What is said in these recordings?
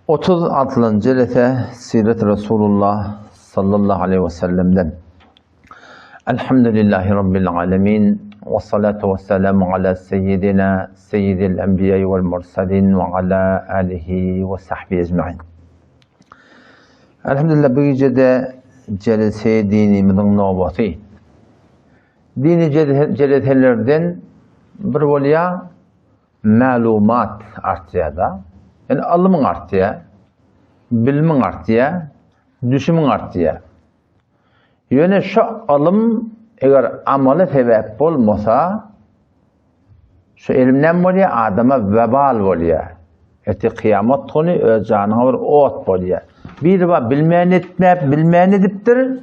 36-njy jelese Siret Resulullah sallallahu aleyhi we sellemden. Elhamdülillahi Rabbil alemin. Ve salatu ve selamu ala seyyidina seyyidil enbiya vel mursalin ve ala alihi ve sahbihi ecmain. Elhamdülillah bu gecede celese dinimizin nobaty. Dini celeselerden bir bolýar Mälumat artýar-da. Ýöne ylmyň artýar, bilimiň artýar, düşümiň artýar. Ýöne şu ylym eger amala sebäp bolmasa, şu ylym näme bolýar? Adama webal bolýar. Ertir kyýamat güni öz janyňa bir ot bolýar. Biri bar bilmän etmäp, bilmän edipdir.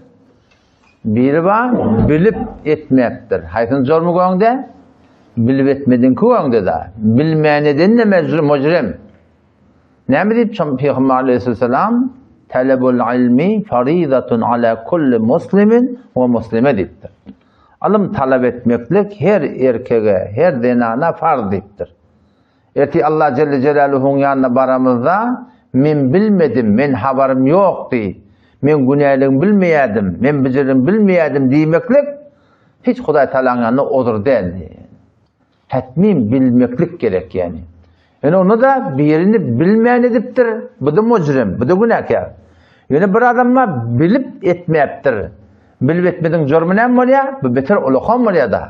Biri bar, bilip etmepdir. Haýsyny jormy göňde? Bilip etmediňki göňde-de. Bilmän eden de mujrim. Näme diýip çom Pygamber aleyhisselam Talabul ilmi faridatun ala kulli muslimin we muslime diýipdir. Ylym talap etmeklik her erkege, her zenana farz diýipdir. Ertir Allah Jelle Jelaluhuň ýanyna baramyzda, Men bilmedim, men habarym ýokdy, men günäligimi bilmeýärdim, men bijirligimi bilmeýärdim diýmeklik hiç Hudaý Tagalaň ýanynda ozur däl. Hetmin bilmeklik gerek ýani. Ýöne onda-da birini bilmän edipdir, bu-da mujrim, bu-da günäkär. Ýöne bir adam bar bilip etmäpdir. Bilip etmediň jurmy näme bolýar? Bu beter ulakan bolýar-da.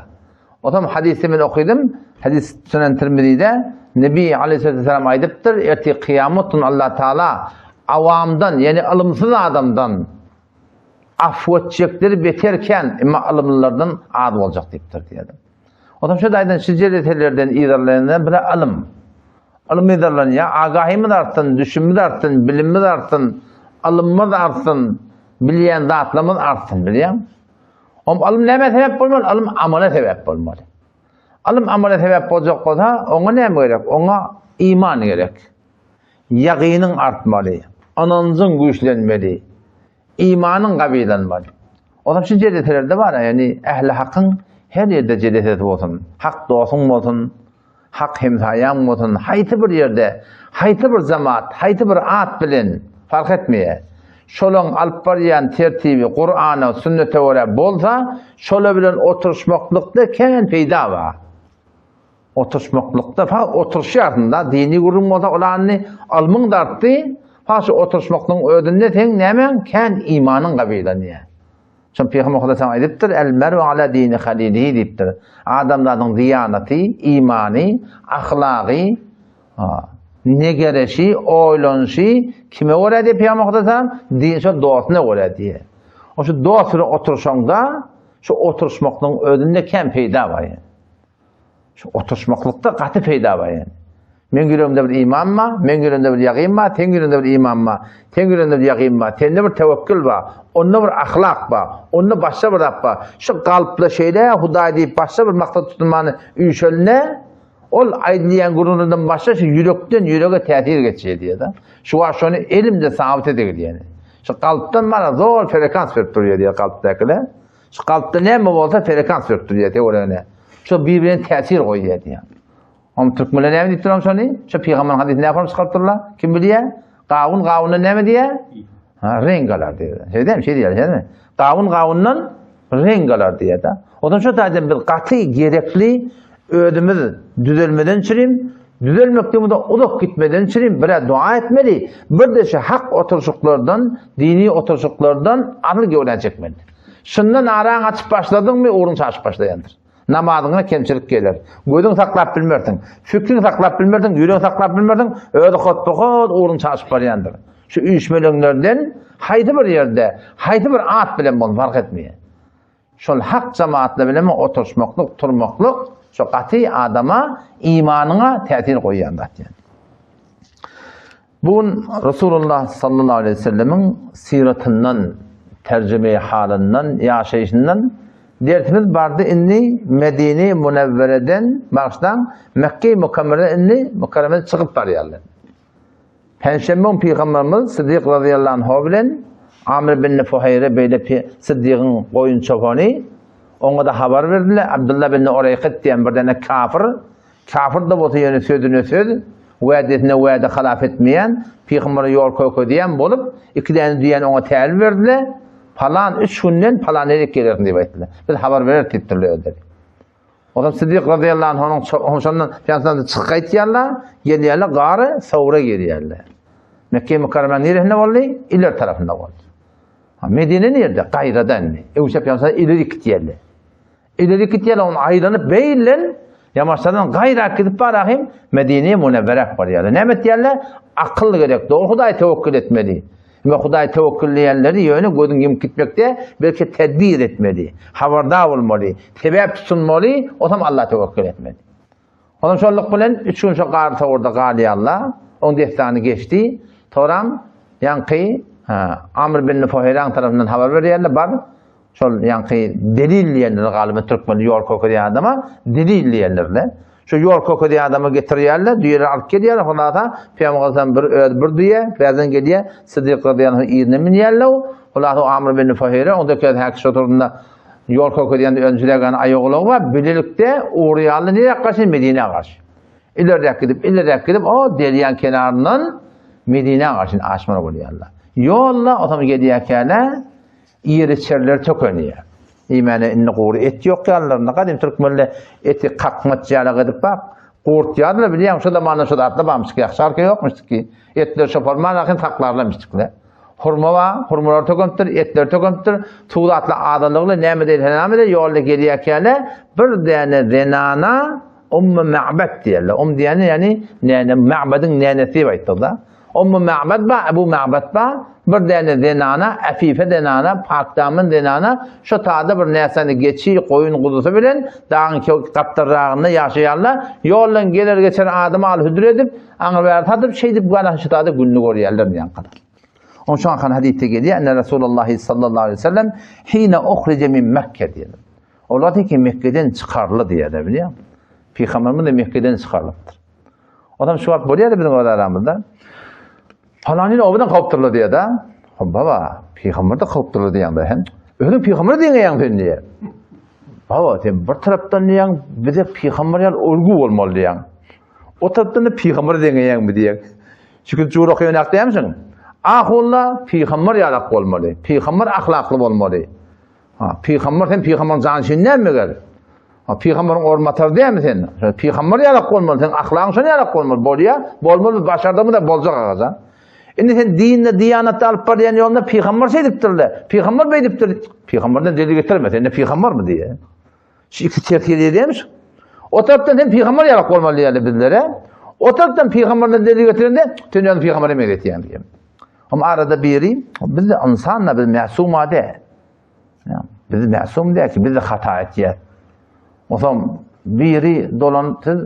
Otam hadysy men okydym. Hadys Sunan Tirmizide Nebi aleyhisselam aýdypdyr, ertir kyýamat gün Allah Taala awamdan, ýani ylymsyz adamdan afw etjekleri beter kän, emma ylymlylardan az boljak diýipdir diýdi. Otam şu aýdan şu jeleselerden yzarlaýandan biri ylym. Ylym yzarlanýar, agahymyz artsyn, düşümimiz artsyn, bilimimiz artsyn, ylymymyz artsyn, bilýän zatlarymyz artsyn, bilýäňmi? Om ylym näme sebäp bolmaly? Ylym amala sebäp bolmaly. Ylym amala sebäp boljak bolsa, oňa näme gerek? Oňa iman gerek. Ýagynyň artmaly, ynanjyň güýçlenmeli, imanyň gawilanmaly. Olam şu jeleselerde bar, ýagny ähli hakyň her ýerde jelesesi bolsun, hak dostuň bolsun, Hak hemsaýaň bolsun, haýsy bir ýerde, haýsy bir jemaat, haýsy bir at bilen, fark etmeýär. Şolaň alyp barýan tertibi Kurana, sünnete görä bolsa, şolar bilen oturyşmaklykda kän peýda bar. Oturyşmaklykda, fakat oturyşýarsyň-da, dini gürrüň bolsa ulanyny ylmyň da artdy, fakat şu oturyşmaklygyň özünde seň nämäň kän imanyň gawilanýar. Şol Pygamber Hudaý aýdypdyr, El meru ala dini halilihi diýipdir. Adamzadyň diýanaty, imany, ahlagy, negereşi, oýlanyşy kime görä diýip Pygamber Hudaý din şol dostuna görä diýýär. O şu dost bilen oturyşaňda, şu oturyşmaklygyň özünde kän peýda bar. Şu oturyşmaklykda gaty peýda bar ýani. Meň ýüregimde bir iman bar, meň ýüregimde bir ýagyn bar, seň ýüregiňde bir iman bar, seň ýüregiňde bir ýagyn bar, sende bir tewekkül bar, onda bir ahlak bar, onda başga bir zat bar. Şu galpla şeýle Hudaý diýip başga bir maksat tutunmany üýşelne, ol aýdylýan gürrüňlerden başga şu ýürekden ýürege täsir geçýär diýýär-de. Şu wagt şony elimde sabyt edegil ýani. Şu galpdan mana zor frekans berip durýar diýýär galpdakylar. Şu kalpda näme bolsa frekans berip durýar töweregine. Şu bir-birine täsir goýýar diýýär. Oň türkmenler näme diýip duran şony? Şu pygamberyň hadysyny näme çykaryp durlar? Kim bilýär? Gawun gawundan näme diýýär? Ha, reňk alar diýýär. Şeýdemi? Şeý diýýär, şeýdemi? Gawun gawundan reňk alar diýýär-de. Ondan şu taýdan biz gaty gerekli özümiz düzelmeden çürim, düzelmekligimize uzak gitmeden çürim bir dua etmeli, bir de şu hak oturşyklardan, dini oturşyklardan asyl göwrän çekmeli. Şundan araň açyp başladyňmy, ugruň çaşyp başlaýandyr. Namazyňa kemçilik geler. Gözüň saklap bilmersiň, fikriň saklap bilmersiň, ýüregiň saklap bilmersiň, özi hotba-hot ugruň çaşyp barýandyr. Şu üýşmeleňlerden haýsy bir ýerde, haýsy bir at bilen bolsun fark etmeýär. Şol hak jemaatlar bilen oturyşmaklyk, turmaklyk şu gaty adama imanyňa täsir goýýan zat ýani. Bu gün Resulullah sallallahu aleyhi ve sellemiň syratyndan, terjime halyndan, ýaşaýşyndan dersimiz bardy. Indi Medine Münewwereden başlan Mekke Mükerremeden indi Mükerremeden çykyp barýarlar. Penşenbe gün Pygamberimiz Siddik razyýallahu anhu bilen Amr bin Fuhaýre beýle Siddigiň goýun çopany oňa-da habar berdiler. Abdullah bin Ureýkyt diýen bir däne kafir, kafir-de bolsa ýöne sözüne söz. Wädesine wäde halap etmeýän, pygambere ýol kökezýän bolup, iki däne düýäni oňa tälim berdiler. Palan üç günden palan ýere gelersiň diýip aýtdylar. Biz habar bereris diýipdirler özleri. Ondan Siddik razyýallahu anhunyň şondan Pygamberden çykyp gaýtýarlar, gelýärler gary Sawra girýärler. Mekke Mükerremäniň niresinde boldy? Ileri tarapynda boldy. Medine nirde? Gaýrada indi. Öwşep Pygamber ileri gitýärler. Ileri gitýärler, onu aýlanyp beýlen ýamaçlardan gaýra gidip barahym Medine Münewwerek barýarlar. Näme etýärler? Akyl gerek. Dogry Hudaý tewekkül etmeli. We Hudaý tewekkulleýänleri ýöne gözüň ýumup gitmekde, belki tedbir etmeli, habardar bolmaly, sebäp tutunmaly, otam Alla tewekkül etmeli. Olam şolluk bilen üç gün şo gar sowurda galýarlar. Oň dessany geçdi. Soram ýaňky Amr bin Fuheýraň tarapyndan habar berýärler, bar Şol ýaňky delil diýenleri galyba türkmeni ýol kökezýän adama delil diýenlerle. Şu ýol kökezýän adamy getirýärler, düýeleri alyp gelýärler, hulasa Pygamber aleyhisselam bir öz bir düýe, bärden gelýär, Sydyk razyýallahu anh yzyna münýärler. Hulasa Amr bin Fuheýre onda öz häki şo turunda ýol kökezýän öňjülägän aýagulagy bar, bilelikde ugrýarlar nirä garşy? Medinä garşy. Ilerräk gidip, ilerräk gidip, o derýaň kenaryndan Medinä garşy aşmaly bolýarlar. Ýolda otam gelýärkäler Ýer-içerler tökenýär. Iýmäne indi gury et ýok ýanlarynda. Gadym türkmenler eti kakmaç ýalak edip bak, gurtýardylar bilýäňmi, şo zamanda şo zatlar barmyşdyk, ýagşy arka ýokmuşdyk ki. Etleri çoparman ahyn saklarlarmyşdyklar. Hurma bar, hurmalar tökenipdir, etler tökenipdir. Suw zatlar azalygly, näme diýilse näme diýilse, ýolda gelýärkäler bir däne zenana Ummu Ma'bad diýerler. Um diýeni ýagny näne, Ma'badyň nänesi diýip aýtdyk-da. Ummu Ma'bad ba, Ebu Ma'bad ba, bir däne zenana, äfife zenana, pakdaman zenana şo tada bir närseni geçi, goýun guzusy bilen dagyň gapdalragynda ýaşaýarlar. Ýoldan geler-geçer adama al hödür edip, aňry-bäri satyp, şeýdip gana şu tada gününi görýärler diýen kadar. Onuň üçin hakan hadysda gelýär, Enne Rasulullahi sallallahu aleyhi ve sellem hine uhrije min Mekke diýýär. Olar ki Mekgeden çykaryldy diýýär, bilýärmi? Pygamberimiz de Mekgeden çykarylypdyr. Adam şu wagt bolýar biziň öz aramyzda. Palanyny obadan kowupdyrlar diýýär-de. Baba, pygamber de kowupdyrlar diýýän hem. Özüň pygamber diýýän sen diýýär. Baba, sen bir tarapdan diýýän, bize pygamber ýaly ulgy bolmaly diýýän. O tarapdan da pygamber diýýänmi diýýän. Çünki jurak ýönek diýýärsiň. Ahulla pygamber ýalak bolmaly. Pygamber ahlakly bolmaly. Ha, pygamber sen pygamberiň janşyny näme meger? Ha, pygamberiň orunbasary dälmi sen? Şo pygamber ýalak bolmaly, sen ahlagyň şony ýalak bolmaly. Bolýa, bolmaly, başardygymy da boljak agajan. Indi sen dinde, diýanatda alyp barýan ýolunda pygamber şeýdipdir-le, pygamber beýdipdir. Pygamberden delil getirme, sen de pygambermi diýe. Şu iki ters gelýär diýmiş. O tarapdan sen pygamber ýalak bolmaly diýýärler bizlere. O tarapdan pygamberden delil getirende, sen özüň pygambere meňzetýäň diýýär. Ama arada biri, biz de ynsan-da, biz mäsum-a däl. Biz mäsum däl ki, biz de hata etýäs. Onsoň biri dolanyp siz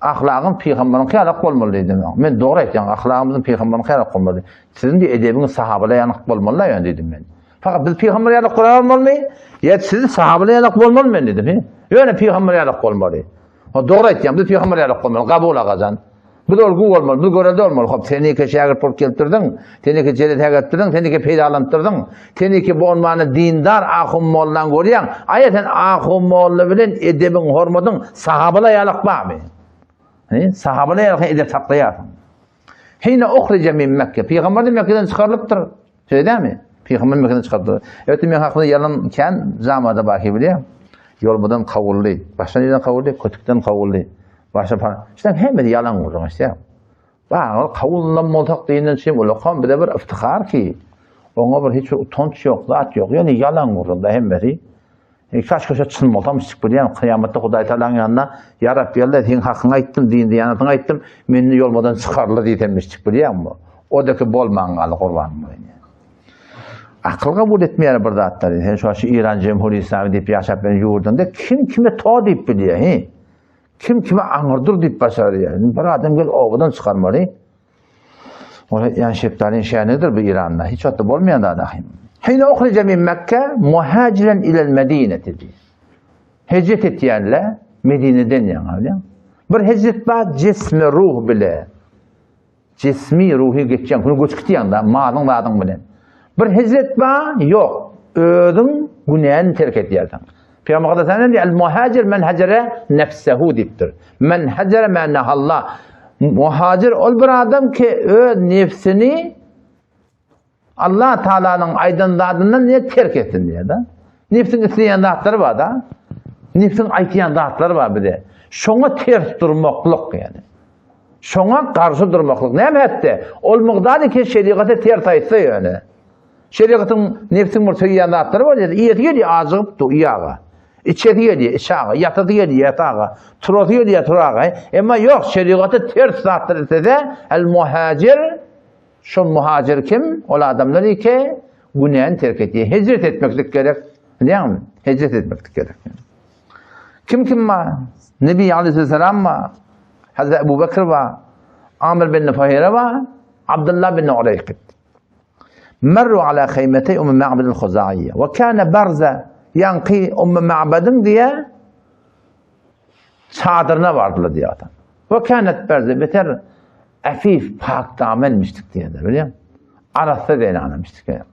ahlagyň pygamberiňki ýalak bolmaly diýdi. Men dogry aýtýan, ahlagymyzyň pygamberiňki ýalak bolmaly. Siziň de edebiňiz sahabalar ýalak bolmaly ýa diýdim men. Fakat biz pygamber ýalak bolmalymy? Ýa siz sahabalar ýalak bolmaly men diýdim. Ýöne pygamber ýalak bolmaly. O dogry aýtýan, biz pygamber ýalak bolmaly, kabul agajan. Biz olgu bolmaly, biz görelde bolmaly. Hop, sen eke şägirt bolup gelipdirdiň, sen eke jelete gelipdirdiň, sen eke peýdalanypdyrdyň. Sen eke bu onmany dindar ahun mollan görýäň. Aýa sen ahun molla bilen edebiň, hormatyň sahabalar ýalak barmy? He, sahabalar ýalak edep saklaýarsyň. Hine uhrije min Mekke. Pygamber de Mekke'den çykarylypdyr. Şeýle mi? Pygamber Mekke'den çykarylypdyr. Evet, men hakynda ýalan kän zamada bar ki bilýär. Ýolbadan kowuldy. Başga nirden kowuldy? Kötükden kowuldy. Başga pa. İşte hemmesi ýalan gürrüň işte. Bagy kowulan bolsak diýenden üçin ulakam bize bir iftihar ki. Oňa bir hiç bir utanç ýok, zat ýok. Ýöne ýalan gürrüň da hemmesi. E, kaş köşe çyn bolsam çykyp bilýän, kyýamatda Hudaý Tagalaň ýanyna, Ýa Rabbi Alla, seň hakyňy aýtdym, din diýanatyňy aýtdym, meni ýolmadan çykarly diýsem çykyp bilýäňmi? O-da-ki bolman galdy gurbanym boýun. Akyl kabul etmeýär bir zatlary. Sen şu şu İran Cemhuri İslami diýip ýaşap bilen ýurdunda kim kime to diýip bilýär, he? Kim kime aňyrdyr diýip başarýar. Bir adam gel obadan çykarmaly. Ol ýan şepdalin şänidir bu İranda. Hiç wagtda bolmaýan zat ahim. Hine uhrije min Mekke muhaciren ilel Medineti diýip. Hicret etýänler Medineden ýaňa bilýän. Bir hicret bar jismi ruh bile. Jismi ruhy geçýän, güni göçüp gitýän da malyň zadyň bilen. Bir hicret bar, ýok. Özüň günäni terk edýärsiň. Pygamber Aleyhisselam diýýär, "El muhacir men hacere nefsehu" diýipdir. Men hacere men nahalla. Muhajir ol bir adam ki öz nefsini Allah Taalanyň aýdan zadyndan ne terk etsin diýýär-de. Nefsiň isleýän zatlary bar-da. Nefsiň aýtýan zatlary bar bize. Şoňa ters durmaklyk ýani. Şoňa garşy durmaklyk. Näme hetde? Ol mugdar ki şerigaty ters aýtsa ýöne. Şerigatyň nefsiň bir söýýän zatlary bar ýa-da iýesi gelýär ajygyp dur iýaga. Içesi gelýär içaga, ýatasy gelýär ýataga, turasy gelýär turaga. Emma ýok şerigaty ters zatlar islese, el muhajir Şol muhajir kim? Ol adamlar ike günäni terk etýär. Hijret etmeklik gerek. Bilýäňmi? Hijret etmeklik gerek. Kim kim bar? Nebi aleyhisselam bar. Hazreti Ebu Bekr bar. Amr bin Fuhayra bar. Abdullah bin Ureykit. Merru ala haýmetey Umm Ma'bed al-Khuzaiýe. We kana barza ýaňky Umm Ma'bediň diýe çadyryna bardylar diýýär adam. We kânet berze beter afif pak damenmişdik diýýärler, bilýän. Arassa zenanamyşdyk diýýär.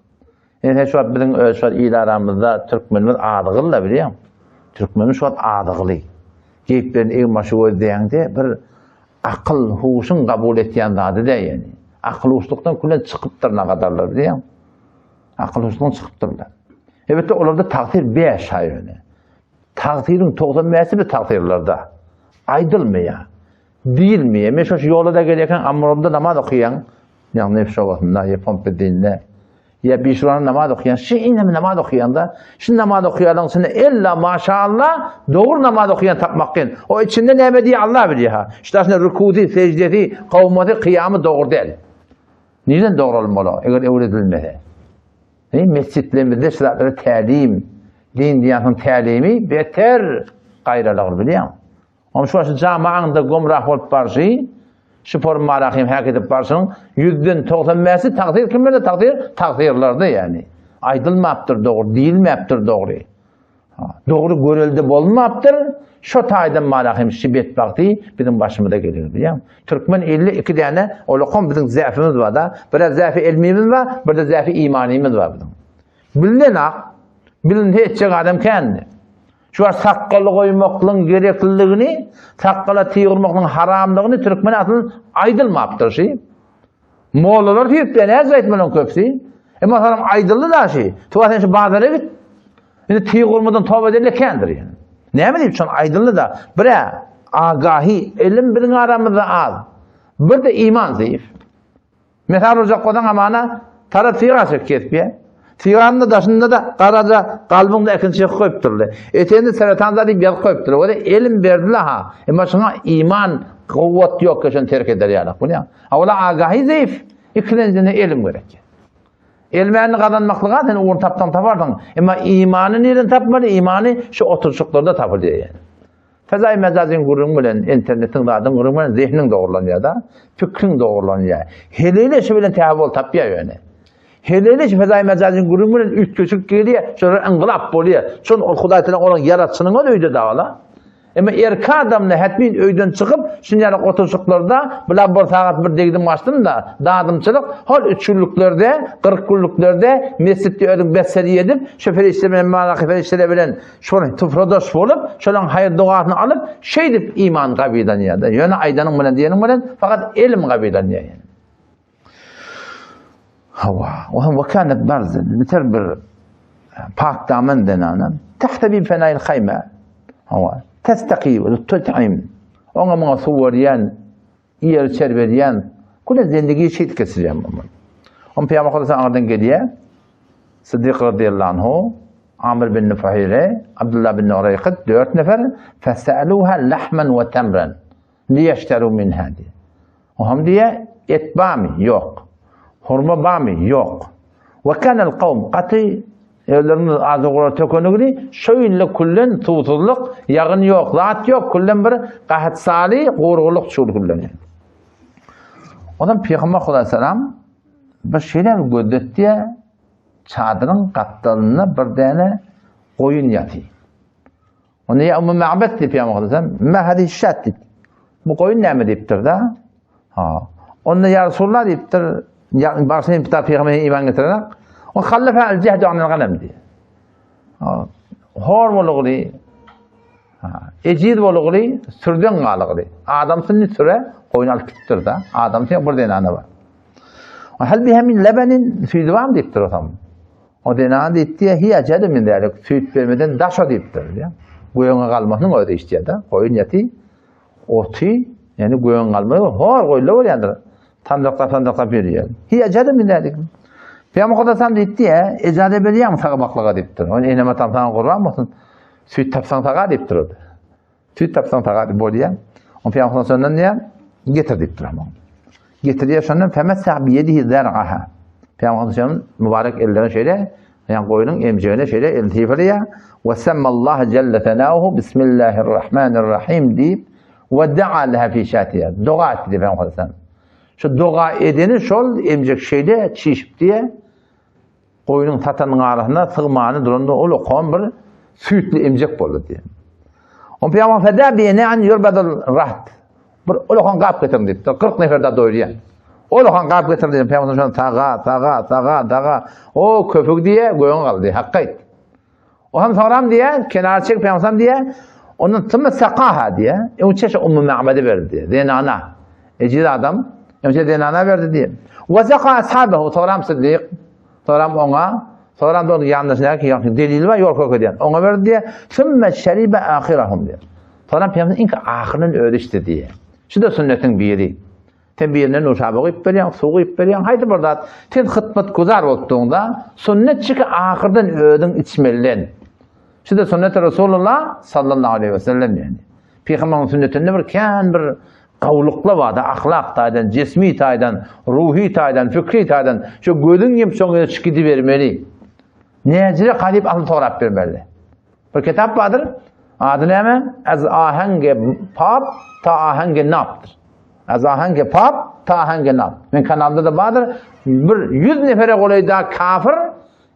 Ýene şu wagt biziň öz şu il aramyzda türkmenimiz adygyl da bilýän. Türkmenimiz şu wagt adygyly. Geýip beren egin-başy gözleýäňde bir akyl, huşuň kabul etýän zady däl ýani. Akyl huşlukdan külen çykypdyr nagadarlar bilýän. Akyl huşlukdan çykypdyrlar. Elbetde olarda tagsyr 5 aý ýöne. Tagsyryň 90 bäşi bir tagsyrlarda. Aýdylmaýar. Diýilmeýär. Men şo ýola da gelýärkäm Amromda namaz okaýan, ýagny Nefşobasynda, ýa Pompedinde, ýa Bişuranda namaz okaýan, şu inem namaz okaýanda, şu namaz okaýanlaryň içinde ella maşallah dogry namaz okaýan tapmak kyn. O içinde näme diýýär Allah bilýär ha. Şu daşynda rukusy, sejdesi, kowmasy, kyýamy dogry däl. Nirden dogry bolmaly eger öwredilmese? Eý, mesjitlerimizde şu zatlara tälim, din diýýänsiň tälimi beter gaýralygyny bilýäň. Onuň şu başy jamaňda gomrah bolup barşy, şu formarahym häk edip barşynyň ýüzden 90 bäşi tagsyr kimlerde tagsyr? Tagsyrlarda ýani. Aýdylmapdyr dogry, diýilmäpdir dogry. Dogry görelde bolmapdyr. Şo taýdan marahym şi betbagty biziň başymyza gelir bilýäň. Türkmen illi iki däne olakom biziň zäfimiz bar da. Bir zäfi elmimiz bar, bir de zäfi imanymyz bar biziň. Bilinen ak, bilinse etjek adam kändi. Şu wagt sakgaly goýmaklygyň gerekliligini, sakgala tyg urmaklygyň haramlygyny türkmen asyl aýdylmapdyr şi. Mollalar diýip, näce aýtmalaryň köpüsi. Emma salam aýdyldy da şi. Tuwa sen şu bazara git. Indi tyg urmadan toba edende kändir ýene. Näme diýip şon aýdyldy da, bir-ä agahi, ilim biziň aramyzda az. Bir-de iman zeýif. Mysal urjak bolsaň amana tarap syga çekýär. Syganyň da daşynda da garaja galbyňda ekin çekip goýupdyrlar. Eteginde seretan zat diýip ýazyp goýupdyrlar. Ola elim berdiler ha. Emma şoňa iman kuwwat ýok ki şony terk eder ýaly. Bu näme? Ola agahi zeýif. Ikilenjine elim gerek. Elmäni gazanmaklyga sen ugur tapsaň taparsyň. Emma imany nirden tapmaly? Imany şu oturyşyklarda tapylýar ýani. Fezaý mejazyň gürrüňi bilen, internetiň zadyň gürrüňi bilen zehniň dogrulanýar-da, pikriň dogrulanýar. Heleýle şu bilen täbol tapýar ýöne. Heleýle şu fezaý mejazyň gürrüňi bilen üýtgeşik gelýär, şolar yngylap bolýar. Şon ol Hudaý Taala olaň ýaratçynyň özi öýde dagala. Emma erki adamda hetmin öýden çykyp, şun ýaly oturyşyklarda bular bir sagat bir degdim gaçdym-da, dadymçylyk, hol üç günlüklerde, 40 günlüklerde mesjitde özüň besseri edip, şu perişde bilen malaky perişdeler bilen şol tufradaş bolup, şolaň haýyr dogasyny alyp, şeýdip iman gabylanýar-da. Ýöne aýdanyň bilen diýeniň bilen fakat elm gabylanýar ýani. Hawa, o hem wekanet barzin, biter bir pak damen zenana. Tahta bi fenail hayma. Hawa, testaqi we tut'im. Oňa muňa suw berýän, iýer içer berýän, güne zendigi şeýdip geçirýän mu'min. Oň Pygamber Hudaý aňyrdan gelýär. Siddik radiyallahu anhu, Amr bin Nufaýre, Abdullah bin Urayqit dört nefer, fesaluha lahman we tamran. Liýeşteru minha diýýär. Oňam diýýär, et barmy? Ýok. Hurma barmy? Ýok. We kanal kawm gaty özleriniň azyk tökenigini şo ýylda küllen suwsuzlyk, ýagyn ýok, zat ýok, küllen bir gahat saly, gurgulyk çul küllen. Ondan Pygamber Hudaý bir şeýle bir gözletdi, çadyryň gapdalynda bir däne goýun ýaty. Onda ýa Ummu Ma'bet diýip ýa Muhammad Ma hadi şat diýip. Bu goýun näme diýipdir-da? Ha. Onda ýa Resulullah diýipdir, ýa barşyn kitap peygamber iman getiren. O hallafa al cehdu anil ganam diýip. Ha. Hor bolugly. Ha. Ejiz bolugly, sürden galygly. Adam sünni süre. Goýun alyp gitipdir-de. Adamsy ýok, bir zenana bar. Hal biha min lebenin süýdi barmy diýipdir otam. O zenan diýipdi, hiýa jede min zälik, süýt bermeden daş o diýipdir. Göňe galmasynyň özi içýär-de. Goýun ýaty, oty, ýani göňe galmaý, hor goýla bolýandyr. Sandyklap sandyklap ýörýär. Hiýa jede min zälik. Peygamber Mukaddes diýipdi, ejaze berýäňmi sagmaklyga diýipdir. Ony enem atam saňa gurban bolsun. Süýt tapsaň saga diýipdir o. Süýt tapsaň saga diýip bolýar. Ony Peygamber şondan diýýär, getir diýipdir ama. Getirýär şondan femessa bi yedihi zar'aha. Peygamber şondan mübarek ellerini şeýle, ýa goýnuň emjegine şeýle elini sypyrýar. We semmallaha jelle senauhu bismillahirrahmanirrahim diýip we da'a leha fi şatiha. Doga etdi diýip Peygamber Şu doga edeni şol emjek şeýle çişip diýe Goýnuň satanyň arasynda sygmany duranda ol okan bir süýtli emjek boldy diýen. On pyýaman feda bi an yurbadul raht. Bir ol okan gap getirin diýipdir. 40 nefer da doýurýan. Ol okan gap getirin diýip pyýaman şonda taga, taga, taga, taga. O köpük diýe göňe galdy. Hakka aýt. O hem soram diýe, kenar çek pyýaman diýe. Ondan tümü sakaha diýe. Öň çeşe Ummu Ma'bede berdi diýe. Zenana. Ejiz adam. Öňçe zenana berdi diýip. Wa zaka ashabahu soram Siddik. Soram oňa, soram da onuň ýanyndaşyna ki ýagny delil bar ýol görkezýän. Oňa berdi diýe. Sümme şeribe ahirahum diýe. Soram pygamber iň ahyryndan özi içdi diýe. Şu da sünnetiň biri. Sen birine nuşaba guýup berýäň, suw guýup berýäň, haýsy bir zat. Sen hytmat guzar bolupdyňda, sünnet çyky ahyrdan özüň içmelinden. Şu da sünnet Resulullah sallallahu aleyhi ve sellem yani. Pygamberiň sünnetinde bir kän bir gawlyklar bardy, ahlak taýdan, jesmi taýdan, ruhy taýdan, fikri taýdan. Şu gözüň ýem şoň ýere çykyp gidibermeli. Näjire galyp alyp sorap bermeli. Bir kitap bardyr. Ady näme? Az ahenge pap ta ahenge napdyr. Az ahenge pap ta ahenge nap. Men kanalda da bardyr. Bir 100 nefere golaýda kafir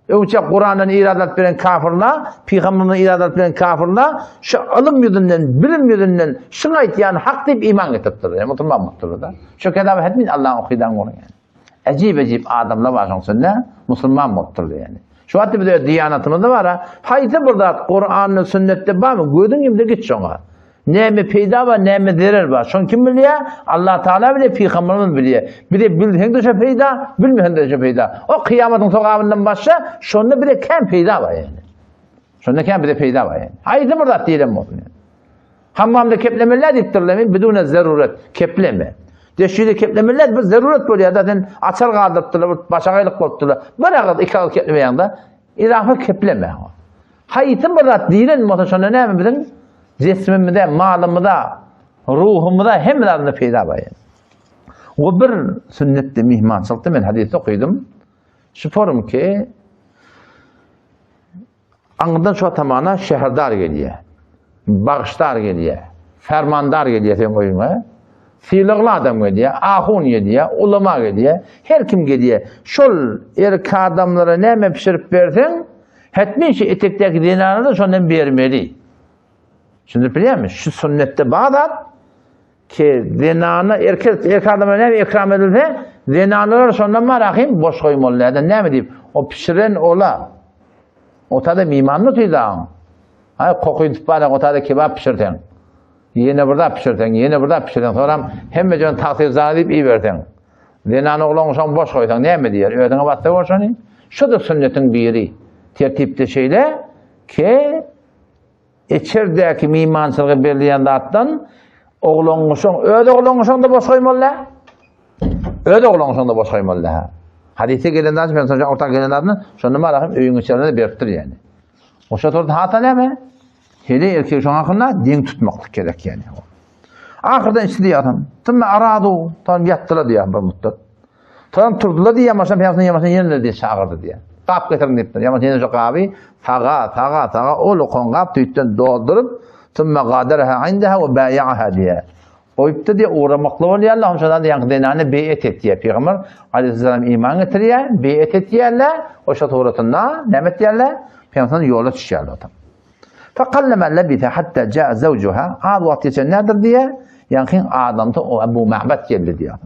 Öňçe Kurandan irad alyp beren kafirler, pygamberden irad alyp beren kafirler şu ylym ýüzünden, bilim ýüzünden şuň aýtýan hak diýip iman getiripdir. Ýa musulman bolupdyr da. Şu kitaby hetmin Allah'ın okydan bolan ýani. Ejip ejip adamlar bar şoň içinde musulman bolupdyr ýani. Şu wagt biz öz diýanatymyzda bar, haýsy bir zat Kuranda, sünnetde barmy, gözüň ýumda git şoňa. Näme peýda bar, näme zerer bar. Şony kim bilýär? Allah Taala bilýär, pygamberimiz bilýär. Bize bilseň de şo peýda, bilmeseň de şo peýda. O kyýamatyň sogabyndan başga şonda bize kän peýda bar ýani. Şonda kän bize peýda bar ýani. Haýsy bir zat diýlen bolsun ýani. Hammamda keplemeliler diýipdirler, men bidune zaruret kepleme. Deşide keplemeliler bir zaruret bolýar da sen açar galdyrypdyrlar, bir başagaýlyk bolupdyrlar. Bir agyz, iki agyz keplemeýäňde izafa kepleme. Haýsy bir zat diýlen bolsa şonda näme biziň jesmimize, malymyza, ruhumyza hemme zadymyza peýda bar. O bir sünnetde myhmançylykda men hadys okydym. Şu forum ki aňyrdan şu tamana şäherdar gelýär. Bagşdar gelýär. Fermandar gelýär seň öýüňe. Sylagly adam gelýär, ahun gelýär, ulama gelýär. Her kim gelýär. Şol erkek adamlara näme pişirip berseň, Hetmin şu etekdäki zenana da şondan bermeli. Şunu bilýärmi? Şu sünnetde bar zat ki zenana erkek erkek adama näme ikram edilse, zenanalar şondan bar ahim boş goýmaly näden näme diýip, o pişiren ola. Otada mimanny tüýdaň. Ay kokyny tup barýan otada kebap pişirseň. Ýene bir zat pişirseň, ýene bir zat pişirseň, soram hemme jon tagsyr zany diýip iberseň. Zenan oglan şoň boş goýsaň näme diýer? Özüňe batsa gör şony. Şu-da sünnetiň biri. Tertipde şeýle ke içerdäki myhmançylyga berilýän zatdan oglan şoň öz oglan şoň da boş goýmaly dä. Öz oglan şoň da boş goýmaly dä. Hadise gelen zat, men soňra orta gelen zadyny şonda marahym öýüň içerinde beripdir ýani. Oşa turdy hata näme? Hele erkek şoň hakynda deň tutmaklyk gerek ýani. Ahyrdan içdi diýýär. Tümme aradu, tam ýatdylar diýýär bir muddat. Tam turdular diýýär, maşyn pyýasyny ýamaşyn ýene diýýär, çagyrdy diýýär. Gap getirin diýipdir. Ýamaşyn ýene şu gaby saga, saga, saga ol okan gap tüýtden dolduryp, tümme gadaraha indaha we baýaha diýýär. Goýupdy diýýär, ugramakly bolýarlar. Hem şonda ýaňky zenany beýet etýär. Pygamber aleyhisselam iman getirýär, beýet etýärler. Oşa suratynda näme etýärler? Pygamber ýola düşýärler. Fekallema lebise hatta jaa zawjuha, az wagt geçen nädir diýýär, ýaňky adamsy o Ebu Ma'bad geldi diýýär.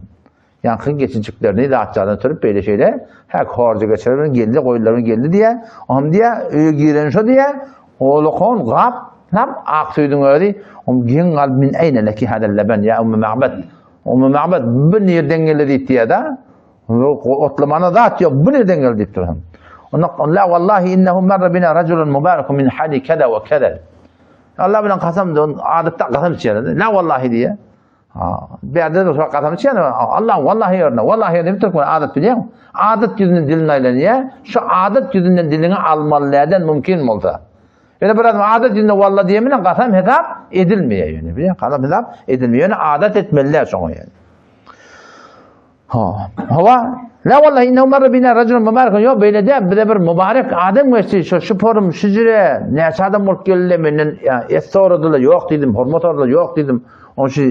Ýaňky geçijiklerini zatjaryny sürüp beýle şeýle, häk horja geçirip geldi, goýunlaryny geldi diýýär. Ohm diýýär, öýe giren şo diýýär, olakon gap, nap ak süýdüň özi, om geň galyp min eýne leki hadal leben ýa Ummu Ma'bad. Ummu Ma'bad bu nirden geldi diýip diýýär-de. Otlamana zat ýok, bu nirden geldi diýip durhan. Onda la wallahi innehu marra bina rajulun mubarakun min hali kaza we kaza. Allah bilen kasam adatda kasam içýär. La wallahi diýýär. Ha, bärde de şo kasam içýär. Allah wallahi ýerine, wallahi diýip türkmen adat bilýän. Adat ýüzünden dilini aýlanýar. Şu adat ýüzünden diliňi almaly näden mümkin bolsa. Ýöne bir adam adat ýüzünde walla diýen bilen kasam hesap edilmeýär ýöne. Bilýän, kasam hesap edilmeýär. Ýöne adat etmeliler şoňa ýöne. Ha, hawa, la wallahi innehu marra bina rajulun mubarakun. Ýok, beýle däl. Bize bir mübarek adam geçdi. Şu şu forum, şu jüre näçe adam bolup geldi menden et soradylar, ýok diýdim, hormat soradylar, ýok diýdim. Oň şu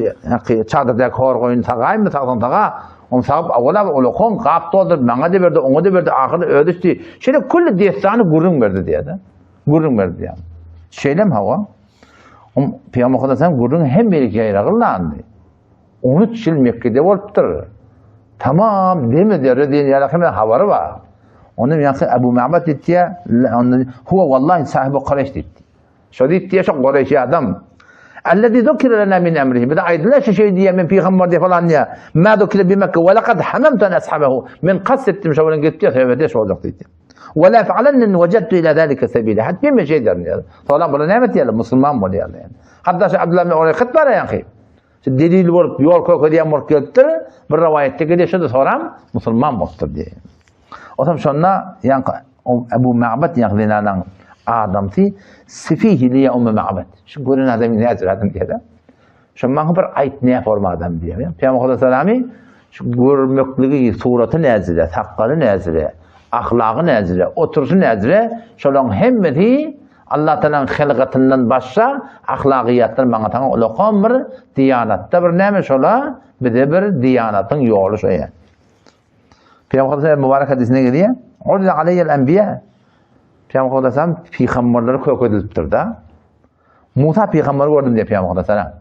çadyrdaky hor goýun sagaýmy, sagsaň saga. Ony sagyp awala ulakon gap dolduryp maňa-da berdi, oňa-da berdi, ahyry özi içdi. Şeýle külli dessany gürrüň berdi diýýär-de. Gürrüň berdi diýýär. Şeýlem hawa. Oň Pygamber Hudaýam gürrüň hem beýleki ýaýragyllandy. 13 ýyl Mekgede bolupdyr. Tamam demi deri diýen ýaly hemen habary bar. Onuň ýaňky Abu Ma'bad diýdi, huwa wallahi sahibi Kureýş diýdi. Şo diýdi, şo Kureýşi adam. Allazi zukira lana min emrihi. Bize aýdylar şu şey diýen men pygamber diýip falan diýe. Ma zukira bi Mekke we laqad hamamtu an ashabahu. Men kast etdim şo bilen gitdi, söhbetdeş boljak diýdi. Ve la fe'alenni in vecedtu ila zalika sebila. Hatmi men şey derim diýär. Solan bula näme diýerler? Musulman bolýarlar yani. Hatta şu Abdullah ibn Uraykat bar ýaňky. Şu delil bolup ýol kökezýän bolup gelipdir. Bir rowaýatda gelýär, şo-da soram musulman bolupdyr diýýär. Otam şonda ýaňky Abu Ma'bad ýaňky zenanaň adamsy Sifihi liýa Ummu Ma'bad. Şu gören adam näzir adam diýýär. Şo maňa bir aýt ne forma adam diýýär. Pygamber sallallahu şu görmekligi, suraty näzire, sakgaly näzire, ahlagy näzire, oturyşy näzire, şolaryň hemmesi Allah Taalanyň hilgatyndan başga ahlagyýatlar maňa saňa ulakan bir diýanatda bir näme şola bize bir diýanatyň ýoly şo ýa. Pygamber sallallahu mübarek hadisine gelýär. Urza aleýel enbiýa. Pygamber sallallahu pygamberleri kök edilipdir da. Musa pygamberi gördüm diýip Pygamber sallallahu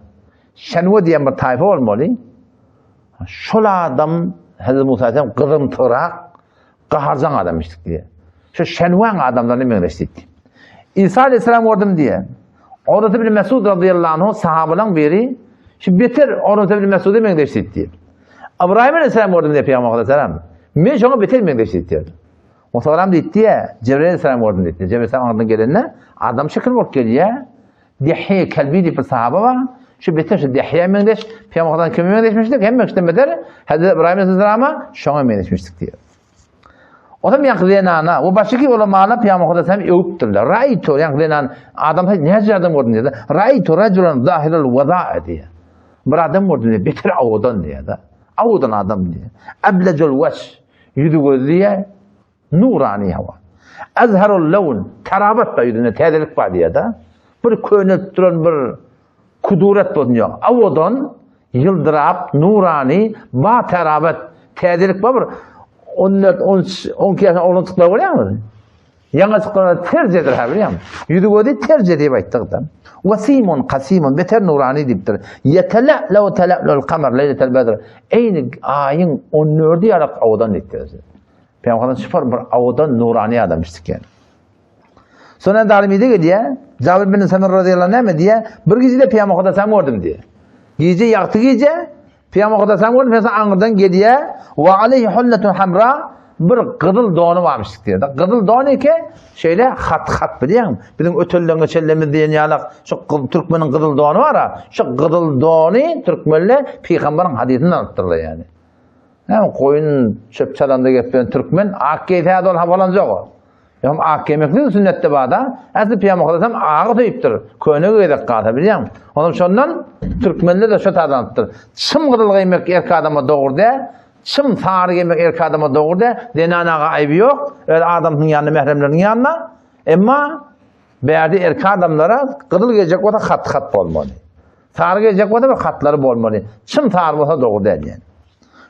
Şenwe diýen bir taýfa bolmaly. Şol adam Hazreti Musa aleyhisselam gyzymtyrak, gaharjaň adam işdik diýýär. Şu Şenweň adamlaryna meňzeş diýdi. İsa aleyhisselam gördüm diýýär. Urwat ibn Mesud radıyallahu anhu sahabalaryň biri şu beter Urwat ibn Mesuda meňzeş diýdi. İbrahim aleyhisselam gördüm diýip Pygamber aleyhisselam. Men şoňa beter meňzeş diýdi. Musa aleyhisselam diýdi, Cebrail aleyhisselam gördüm diýdi. Cebrail aleyhisselam aňyrdan gelende adam şekil bolup gelýär. Dihye Kelbi diýip bir sahaba bar. Şu beter şu Dihye meňzeş, Pygamberden kime meňzeşmişdik? Hemme kişiden beter Hazreti İbrahim aleyhisselama şoňa meňzeşmişdik diýýär. Otam ýaňky zenana, we başga ulamalar Pygamber aleyhisselam öwüpdirler. Raýtu ýaňky zenan adam näce adam gördüm diýdi. Raýtu rajulan zahirul wada diýýär. Bir adam gördüm diýýär, beter awadan diýýär. Awadan adam diýýär. Ablajul waş, ýüzi gözi diýýär. Nurany hawa. Azharul lawn, tarabat bar ýüzünde, täzelik bar diýýär-de. Bir könelip duran bir kuduret bolsun ýok. Awadan ýyldyrap, nurany, ba tarabat, täzelik bar bir 14, 13, 12 ýaşynda oglan çyklar bolýarmy? Ýaňy çykan terjedir ha bilýärmi? Ýüzi gözi terje diýip aýtdyk-da. Wasimun kasimun beter nurany diýipdir. Ýetele law tela'lul kamar leýletel bedr. Eýni aýyň 14-i ýalak awadan diýipdir. Peygamber şyfar bir awadan nurani adam işdik yani. Sonra Darimi'de gelýär. Jabir bin Samir radıyallahu anh näme diýýär? Bir gije Peygamber Huda gördüm diýýär. Gije ýagty gije Peygamber Huda gördüm. Peygamber aňyrdan gelýär. Wa aleyhi hullatun hamra bir gyzyl dony barmyş diýýär. Gyzyl don eke şeýle hat-hat bilýäňmi? Biziň ötelleňe çellemiz diýen ýalak şu türkmeniň gyzyl dony bar-a. Şu gyzyl dony türkmenler Peygamberiň hadysyny alypdyrlar ýani. Näme goýun çöp çalanda geplen türkmen ak geýse ol hapalanjak o. Ýa ak geýmeklik sünnetde bar-da. Äsli Pygamber Hudaýam agy söýüpdir. Köne gezek galsa bilýäň. Onam şondan türkmenler de şo tarzanypdyr. Çym gyzyl geýmek erkek adama dogry däl. Çym sary geýmek erkek adama dogry däl. Zenanaga aýby ýok. Öz adamsynyň ýanynda, mähremleriniň ýanynda. Emma bärde erkek adamlara gyzyl geýjek bolsa hat-hat bolmaly. Sary geljek bolsa bir hatlary bolmaly. Çyn sary bolsa dogry däl diýen.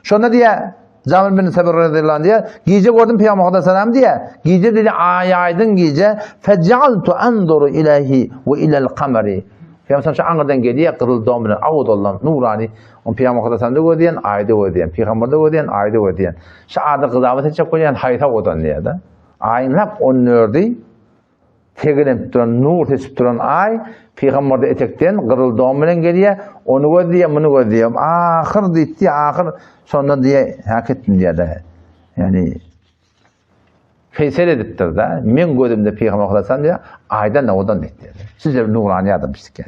Şonda diýä Jabir bin Sabir radhiyallahu anh diýä, gije gördüm Peygamber Huda salam diýä, gije dedi aý aýdyň gije, fecaltu anzuru ilayhi we ilal kamari. Peygamber şu aňyrdan gelýär, gyzyl don bilen awdallan nurani. On Peygamber Huda salam gözýän, aýda gözýän, Peygamber de gözýän, aýda gözýän. Şu ady gyzabat etjek bolýan haýsa odan diýä-de. Aýyň hak 14-i. Tegelenip duran, nur seçip duran aý pygamberde etekden gyzyl don bilen gelýär. Ony gözleýär, muny gözleýär. Ahyr diýdi, ahyr şonda diýe, hak etdim diýýär. Ýani feýsel edipdir-de. Men gözümde pygamber sallallahu diýýär, aýdan owadan diýdi. Siz nurany adam diýdi.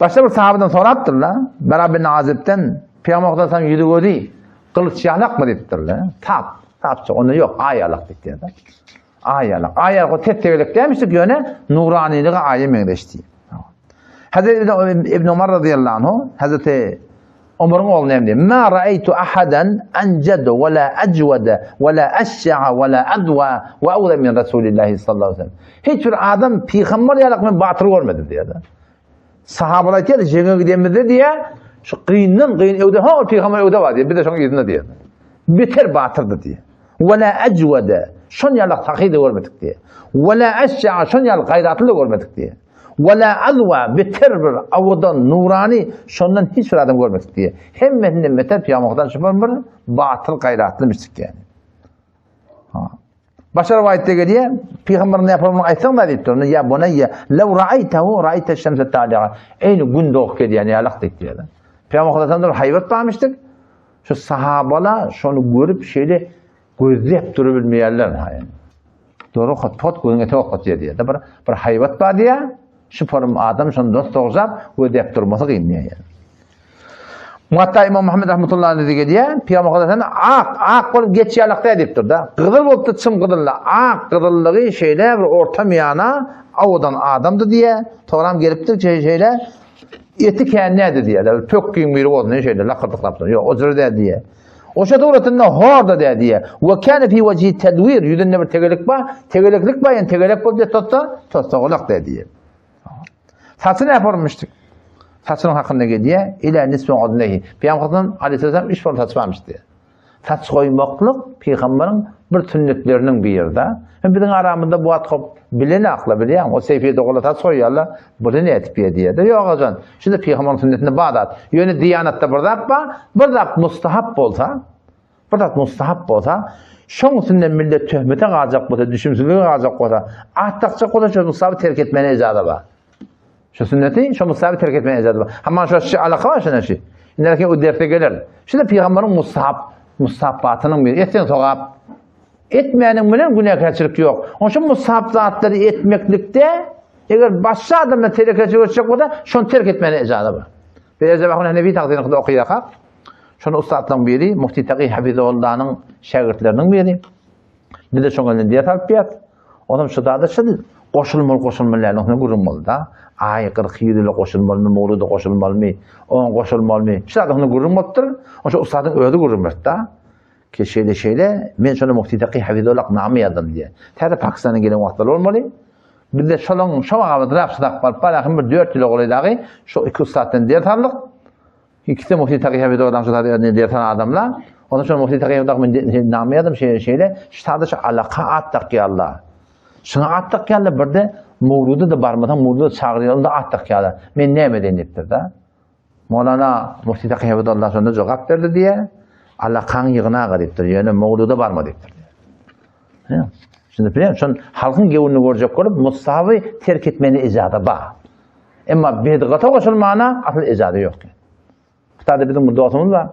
Başga bir sahabadan sorapdyrlar, Bara bin Azibden, Pygamber sallallahu ýüzi gözi gylyç ýalakmy diýipdirler. Tap, tapça, onda ýok, aý ýalak diýipdirler. Aý ýalak. Aý ýalak o tek tegelek dälmişdik, ýöne nuranylygy aýa meňzeş diýip. Hazreti Ibn Umar radıyallahu anhu, Hazreti Omaryň ogly näme diýýär? Ma ra'aytu ahadan anjad we la ajwada we la aşşa'a we la adwa we awla min Rasulillahi sallallahu aleyhi ve sellem. Hiç bir adam pygamber ýalak men batyr görmedim diýýär. Sahabalar aýtýar, jeňe gidemizde diýýär, şu gyndan gyn öwde, ha ol pygamber öwde bar diýýär, biz de şonuň yzynda diýýär. Beter batyrdy diýýär. We la ajwada, şon ýalak sahy da görmedik diýýär. We la aşşa'a, şon ýaly gaýratly da görmedik diýýär. We la azwa, beter bir owadan, nurany, şondan hiç bir adam görmedik diýýär. Hemmesinden beter pygamberden şu bir batyr gaýratly mislik ýaly. Ha. Başga rowaýatda gelýär, pygamber näme yapanyny aýtsaň da diýipdir. Onda ýa bunayya, law ra'aytahu ra'ayta şemse tali'a. Eýni gün dogup gelýän ýalak diýipdir. Pygamber sallallahu aleyhi haýbat barmyşdyk. Şu sahabala şony görüp şeýle gözläp durubilmeýärler. Dogry hot pot gözüň ete oklat diýýär. Bir bir haýbat bar diýýär. Şu forum adam şony dost dogşap gözläp durmasy kyn diýýär. Muwatta Imam Muhammed rahmetullahi aleyhi gelýär. Pygamber sallallahu ak, ak bolup geç ýalak däl diýipdir da. Gyzyl bolupdy çym gyzylly. Ak gyzyllygy şeýle bir orta miýana owadan adamdy diýýär. Soňram gelipdir şeýle eti kän nädi diýýär. Pökgiň biri bolsun şeýle lakyrdyklapdyr. Ýok, o jyr däl diýýär. Oşa suratynda hor da däl diýýär. Wa kana fi wajhi tadwir ýüzünde bir tegelek bar. Tegeleklik bar, ýani tegelek bolup ýatsa, toslagulak däl diýýär. Saçy näpe urmuşdyk? Saçynyň hakynda gelýär, ila nisfi udnehi. Pygamberimiz aleyhisselam üç bol saç barmyş diýär. Saç goýmaklyk pygamberiň bir sünnetleriniň biri-de. Hem biziň aramyzda bu wagt hop bilen akla bilýän, o Seyfi dogala saç goýýarlar, bu ne etip diýär. Ýok ajan, şunda pygamberiň sünnetinde bar zat. Ýöne diýanatda bir zat bar, bir zat mustahap bolsa, Bir zat mustahap bolsa, şoň üstünden millet töhmete galjak bolsa, düşümsizlige galjak bolsa, at dakjak bolsa, şo mustahaby terk etmäne ijaza bar. Şu sünneti, şo mustahaby terk etmäne ijaza bar. Hamma şo şu alaka bar şuna şu. Indi o derse geler. Şunda pygamberiň mustahap, mustahabatynyň bir etseň sogap, etmäniň bilen günäkärçilik ýok. Oň şu mustahap zatlary etmeklikde, eger başga adamlar telekeçilik etjek bolsa, şony terk etmäne ijaza bar. Bir Erjep Ahun Hanefi tagsynyňkyda okaýarkak, Şony ussatlaryň biri Mufti Taki Hafizullanyň şägirtleriniň biri. Biz-de şoň elinden ders alyp ýas. Onam şu zada şol goşulmaly goşulmaly däl oňa gürrüň boldy-da. Aý 47 ýyla goşulmalymy, mowluda goşulmalymy, oňa goşulmalymy? Şu zada oňa gürrüň bolupdyr. Oňa ussadyň özi gürrüň berdi-da. Ki şeýle şeýle men şony Mufti Taki Hafizullah name ýazdym diýe. Täze Pakistana gelen wagtlary bolmaly. Biz-de şolaň şo wagtda şydak baryp barahym bir 4 ýyla golaý dagy şu iki ussatdan ders aldyk. Ikisi Muhti Taky Hafizullah şu taýda ne dersen adamlar. Ondan sonra Muhti Taky Hafizullah men name ýazdym şeýle şeýle. Şu taýda şu alaka at dakýarlar. Şuňa at dakýarlar bir de Mowluda da barmasaň Mowluda çagyrýar onda at dakýarlar. Men näme edeýin diýipdir da. Mowlana Muhti Taky Hafizullah şonda jogap berdi diýe. Alakaň ýygnaga diýipdir. Ýöne Mowluda barma diýipdir. Şimdi bilýän, şon halkyň gewünini görjek bolup Musawy terk etmeni ijada bar. Emma bidgata goşulmana asyl ijada ýok. Hytaýda biziň bir dostumyz bar.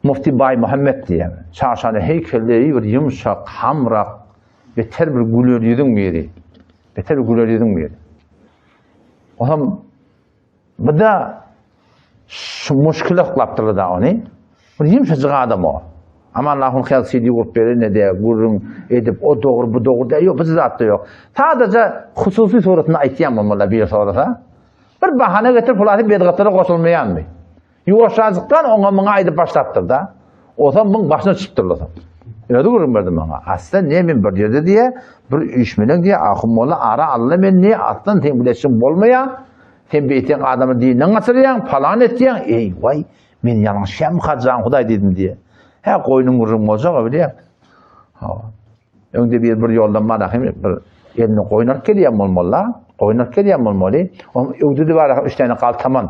Mufti Baý Muhammed diýen. Çarşany heýkelli bir ýumşak, hamrak, beter bir güler ýüzüň biri. Beter bir güler ýüzüň biri. Olam Bu da şu muşkile oklapdyrlar da ony. Bir ýumşajyk adam o. Aman Allah'ın hyýal CD gurup berer ne de gürrüň edip o dogry bu dogry de ýok bu zatda ýok. Sadaja hususy suratynda aýtýan bolmaly bir sorasa. Bir bahana getirip hulasy bedgatlara goşulmaýanmy? Ýuwaşjajykdan oňa muňa aýdyp başlapdyr da. Osam muň başyna çykypdyr osam. Özi gürrüň berdi maňa. Aslan ne men bir ýerde diýe, bir üýşmeleň diýe, ahun molla ara aldy men diýe, aslan seň bilen işiň bolmaýar. Sen beýtseň adamy dinden gaçyrýaň, palan etýäň. Eý, waý, men ýalňyşýarmyka jan Hudaý diýdim diýe. Hä, goýnuň gürrüň boljak-a bilýäň. Hawa. Öňde bir bir ýoldan barahym bir eline goýun alyp gelýän bolmaly-la. Goýun alyp gelýän bolmaly. Onuň öwdüdi bar üç tane galtaman.